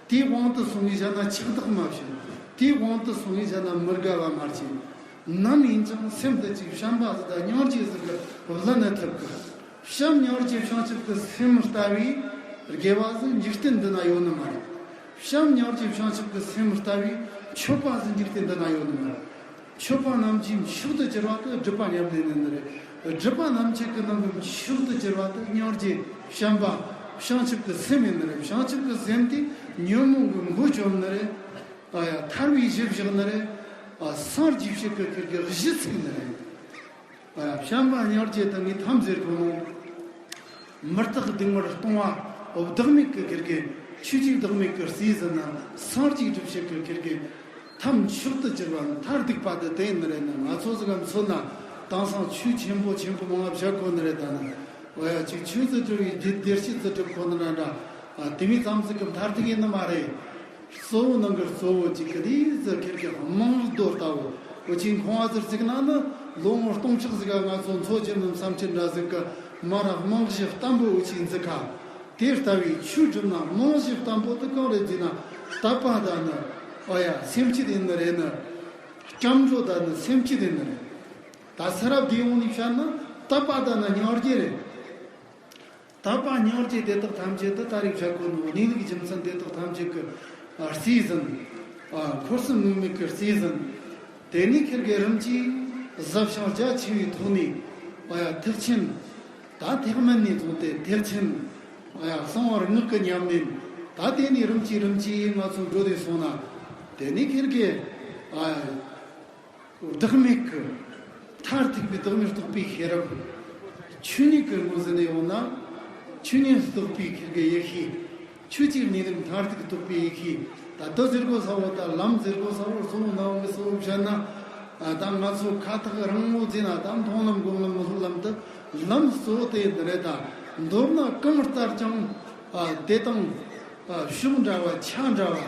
དེའི་དབང་དུ་སོང་བས་གཞན་ལ་ཆགས་སྡང་མ་བྱེད། དེའི་དབང་དུ་སོང་བས་གཞན་ལ་མི་དགའ་བ་མ་བྱེད། ནམ་ཡིན་ཀྱང་སེམས་དེ་ཅིག་བྱམས་པ་ཟིག་དང་སྙིང་རྗེ་ཟིག་གིས་བསླུ་ན་ཐུབ་གི། བྱམས་སྙིང་རྗེ་བྱང་ཆུབ་ཀྱི་སེམས་ལྟ་བུའི་དགེ་བ་ཟིག་འཇིག་རྟེན་འདི་ན་ཡོད་ནི་མ་རེད། བྱམས་སྙིང་རྗེ་བྱང་ཆུབ་ཀྱི་སེམས་ལྟ་བུའི་མཆོད་པ་ཟིག་འཇིག་རྟེན་འདི་ན་ཡོད་ནི་མ་རེད། མཆོད་པ་རྣམས་ཀྱི་མཆོག་ཏུ་གྱུར་པ་དེ་སྒྲུབ་པ་ཉམས་ལེན་ཡིན་ནི་རེད། སྒྲུབ་པ་རྣམས་ཀྱི་གི་ནང་གི་མཆོག་ཏུ་གྱུར་པ་དེ་སྙིང་རྗེ་བྱམས་པ་བྱང་ཆུབ་ཀྱི་སེམས་ཡིན་ནི་རེད། བྱང་ཆུབ་ཀྱི་སེམས་དེ་ཉོན་མོངས་ཀྱི་མགོ་བཅོམ་ནི་རེད། ཨ་ཡ། ཐར་བའི་གཞི་བཞག་ནི་རེད། ཨ། སངས་རྒྱས་ཞིག་གི་ཁིར་གི་གཞི་ཚུགས་ནི་རེད། ཨ། བྱམས་པ་སྙིང་རྗེ་དང་ངས་ཐམས་ཅད་ཁོ་ནོ། མི་རྟག་སྡུག་བསྔལ་སྟོང་བ་བདག་མེད་ཀྱི་ཁིར་གི། ཆོས་ཀྱི་བདག་མེད་ཀྱི་རྩིས་ཟིན་ན། སངས་རྒྱས་སྒྲུབ་བྱེད་ཀྱི་ཁིར་གི། ཐབས་མཆོག་ཏུ་གྱུར་པ་མཐར་ཐུག་པ་དེ་དེ་ཡིན་ནི་རེད་ན། ང་ཚོ་ཟིག་ག་མཚོན་ན་དེང་སང་ཆོས་ཆེན་པོ་ཆེན་པོ་མང་ང་བཤད་གོ་ནི་རེད་ད་ནི། འོ་ཡ། ཅིག་ཆོས་ཟིག་སྒྲུབ་པའི་བདེ་བདེ་སྐྱིད་ཟིག་སྒྲུབ་གོ་ནི་ར་འདྲ། ཨ། དེ་མོ་ཙམ་ཟིག་གི་མཐར་ཐུག་ཡིན་ནི་མ་རེད། གཙོ་བོ་ནང་གི་གཙོ་བོ་ཅིག་གི་དེ་ཟིག་ཁིར་གི་རྨང་རྡོ་ལྟ་བུ། འུ་ཅག་ཁང་བ་ཟུར་ཟིག་ན་ནི་ལོ་ངོ་སྟོང་ཕྲག་ཟིག་ག་ང་ཚོ་འཚོ་རྒྱུ་ནི་བསམ་འཆར་འདྲ་ཟིག་གི་མ་ར་རྨང་གཞི་བརྟན་པོ་འུ་ཅག་འཛུགས་ཁ། དེ་ལྟ་བུའི་ཆོས་སྒྲུབ་ན་རྨང་གཞི་བརྟན་པོ་དེ་གང་རེད་ཟེར་ན། དད་པ་དང་ནི་ཨ་ཡ་སེམས་བསྐྱེད་ཡིན་ནི་རེད་ནི། སྐྱབས་འགྲོ་དང་ནི་སེམས་བསྐྱེད་ཡིན་ནི་རེད། ད་ས་རབ་དེ་ཡོང་ནས་བཤད་ན་དད་པ་དང་ནི་སྙིང་རྗེ་རེད། དད་པ་སྙིང་རྗེ་དེ་དག་ཐམས་ཅད་དུ་ད་རེས་བཤད་གོ་ནོ་གནས་ལུགས་རྒྱུ་མཚན་དེ་དག་ཐམས་ཅད་ཀྱི་ཨ་རྩིས་ཟིན། ཨ་འཁོར་གསུམ་དམིགས་མེད་ཀྱི་རྩིས་ཟིན། དེ་ནས་ཁིར་གི་རིམ་གྱིས་གཟབ་ཞིང་རྒྱ་ཆེ་བའི་ཐོག་ནས་ཨ་ཡ་ཐེག་ཆེན། ད་ཐེག་དམན་ནས་བཟུང་སྟེ་ཐེག་ཆེན། ཨ་ཡ་གསང་བ་སྔགས་ཀྱི་ཉམས་ལེན། ད་དེ་ནས་རིམ་གྱིས་རིམ་གྱིས་ང་ཚོ་འགྲོ་དེ་སོང་ན། དེ་ནས་ཁིར་གི་ཨ་བདག་མེད་ཀྱི། མཐར་ཐུག་པའི་བདག་མེད་རྟོགས་པའི་ཤེས་རབ། ཆོས་ཉིད་ཀྱི་ངོས་ཟིན་ནས་ཡོང་ན། ཆོས་ཉིད་རྟོགས་པའི་ཁིར་གི་ཡེ་ཤེས། ཆོས་ཀྱི་གནས་ལུགས་མཐར་ཐུག་རྟོགས་པའི་ཡེ་ཤེས། ད་ལྟ་ཟེར་དགོས་ས་བོ་དང་ལམ་ཟེར་དགོས་ས་བོ་གཙོ་བོ་ནང་གི་གཙོ་བོ་བཤད་ན། ཨ་ད་ང་ཚོ་ཁ་ཐག་རིང་མོ་ཟིན་ན་ད་མཐོང་ལམ་སྒོམ་ལམ་སློབ་ལམ་དུ་ལམ་གཙོ་བོ་དེ་འདི་རེད། ད་མདོར་ན་གང་ལྟར་ཀྱང་ཨ་དེ་དང་། ཨ་ཕྱོགས་འདྲ་བ་ཆ་འདྲ་བ།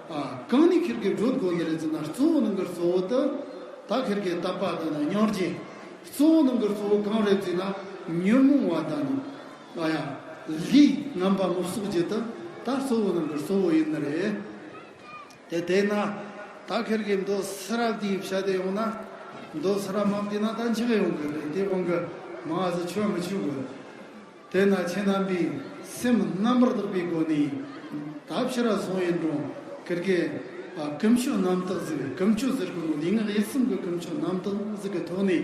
ཨ་གང་ནས་ཁིར་གི་བགྲོད་དགོས་ནི་རེད་ཟེར་ན། གཙོ་བོ་ནང་གི་གཙོ་བོ་དེ་ད་ཁིར་གི་དད་པ་དང་ནི་སྙིང་རྗེ། གཙོ་བོ་ནང་གི་གཙོ་བོ་གང་རེད་ཟེར་ན་ཉོན་མོངས་པ་དང་ནི་ཨ་ཡ་ལས་ངན་པ་མི་གསོག་རྒྱུ་དེ་ད་གཙོ་བོ་ནང་གི་གཙོ་བོ་ཡིན་ནི་རེད། དེ་དེས་ན་ད་ཁིར་གི་མདོ་སི་ར་བ་ཏི་བཤད་དེ་ཡོང་ན། མདོ་སི་ར་མ་བ་ཏི་ན་ད་འཆི་གི་ཡོང་གི་རེད། དེ་དབང་གི་མ་ཟི་ཆོས་མི་ཆོས་གི། དེས་ན་ཁྱེད་རྣམ་པས་སེམས་རྣམ་པར་དག་པའི་སྒོ་ནས་ད་ཕྱི་ར་སོང་ཡིན་རུང་ཁིར་གི་ཨ་ཀུན་སྤྱོད་རྣམ་དག་ཟིག་ཀུན་སྤྱོད་ཟེར་གོ་ནོ་ལུས་ངག་ཡིད་གསུམ་གི་ཀུན་སྤྱོད་རྣམ་དག་ཟིག་གི་ཐོག་ནས་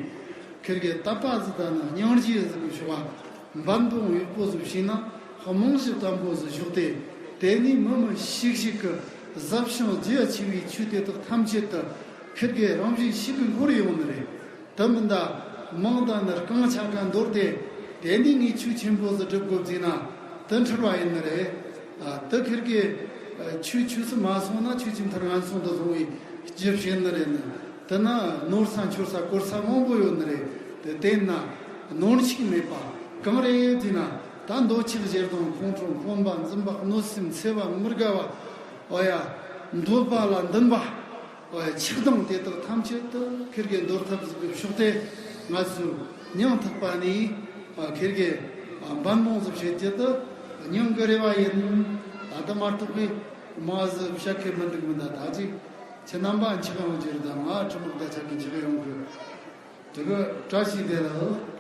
ཁིར་གི་དད་པ་ཟིག་དང་ནི་སྙིང་རྗེ་ཟིག་གི་ཕྱོགས་བ་འབད་འབུངས་ཡག་པོ་ཟིག་བྱས་ན་རྨང་གཞི་བརྟན་པོ་ཟིག་ཞོག་སྟེ། དེ་ནས་མི་མི་ཞིག་ཞིག་གི་ཟབ་ཞིང་རྒྱ་ཆེ་བའི་ཆོས་དེ་དག་ཐམས་ཅད་དུ་ཁིར་གི་རང་བཞིན་ཞིག་གི་འཁོར་ཡོང་ནི་རེད། དེ་མིན་ད་མིང་དང་ནི་རྐང་ཆ་ག་འདོར་ཏེ། དེ་ནས་ངས་ཆོས་ཆེན་པོ་ཟིག་སྒྲུབ་དགོས་ཟེར་ན་དེ་འཁྲུལ་བ་ཡིན་ནི་རེད། ཨ་དེ་ཁིར་གི་ཨ་ཆོས་ཆོས་སུ་མ་སོང་ན་ཆོས་ཀྱི་མཐར་ངན་སོང་དུ་སོང་བའི་རྒྱུ་བྱེད་ནི་རེད་ནི། དེ་ན་ནོར་ས་འཆོར་ས་དཀོར་ས་མང་པོ་ཡོད་ནི་རེད། དེ་བསྟེན་ན་ནོར་འཆུག་མེད་པ། གང་རེད་ཟེར་ན་ད་འདོད་ཆགས་ཞེ་སྡང་ཁོང་ཁྲོ་སྨོན་པ་འཛིན་པ་གནོད་སེམས་འཚེ་བ་མི་དགའ་བ། ཨོ་ཡ། འདོད་པ་ལ་འདུན་པ། ཆགས་སྡང་དེ་དག་ཐམས་ཅད་དུ་ཁིར་གི་འདོར་ཐབས་ཟིག་གི་ཕྱོགས་ཏེ། ང་ཚོས་སྙིང་ཐག་པ་ནས་ཁིར་གི་འབད་འབུངས་ཟིག་བྱེད་རྒྱུ་དེ་སྙིང་གི་རེ་བ་ཡིན། ད་ལྟ་མ་གཏོགས་པའི་མ་ཟིག་བཤད་མཁན་མི་འདུག་མི་འདའ། ད་ཅིག་ཁྱེད་རྣམ་པ་འཆི་ག་ཡོང་རྒྱུ་རེད། ད་ང་ཁྲིམས་ལུགས་ད་ཆ་གི་འཆི་ག་ཡོང་གི། དེ་གི་བཀྲ་ཤིས་བདེ་ལེགས།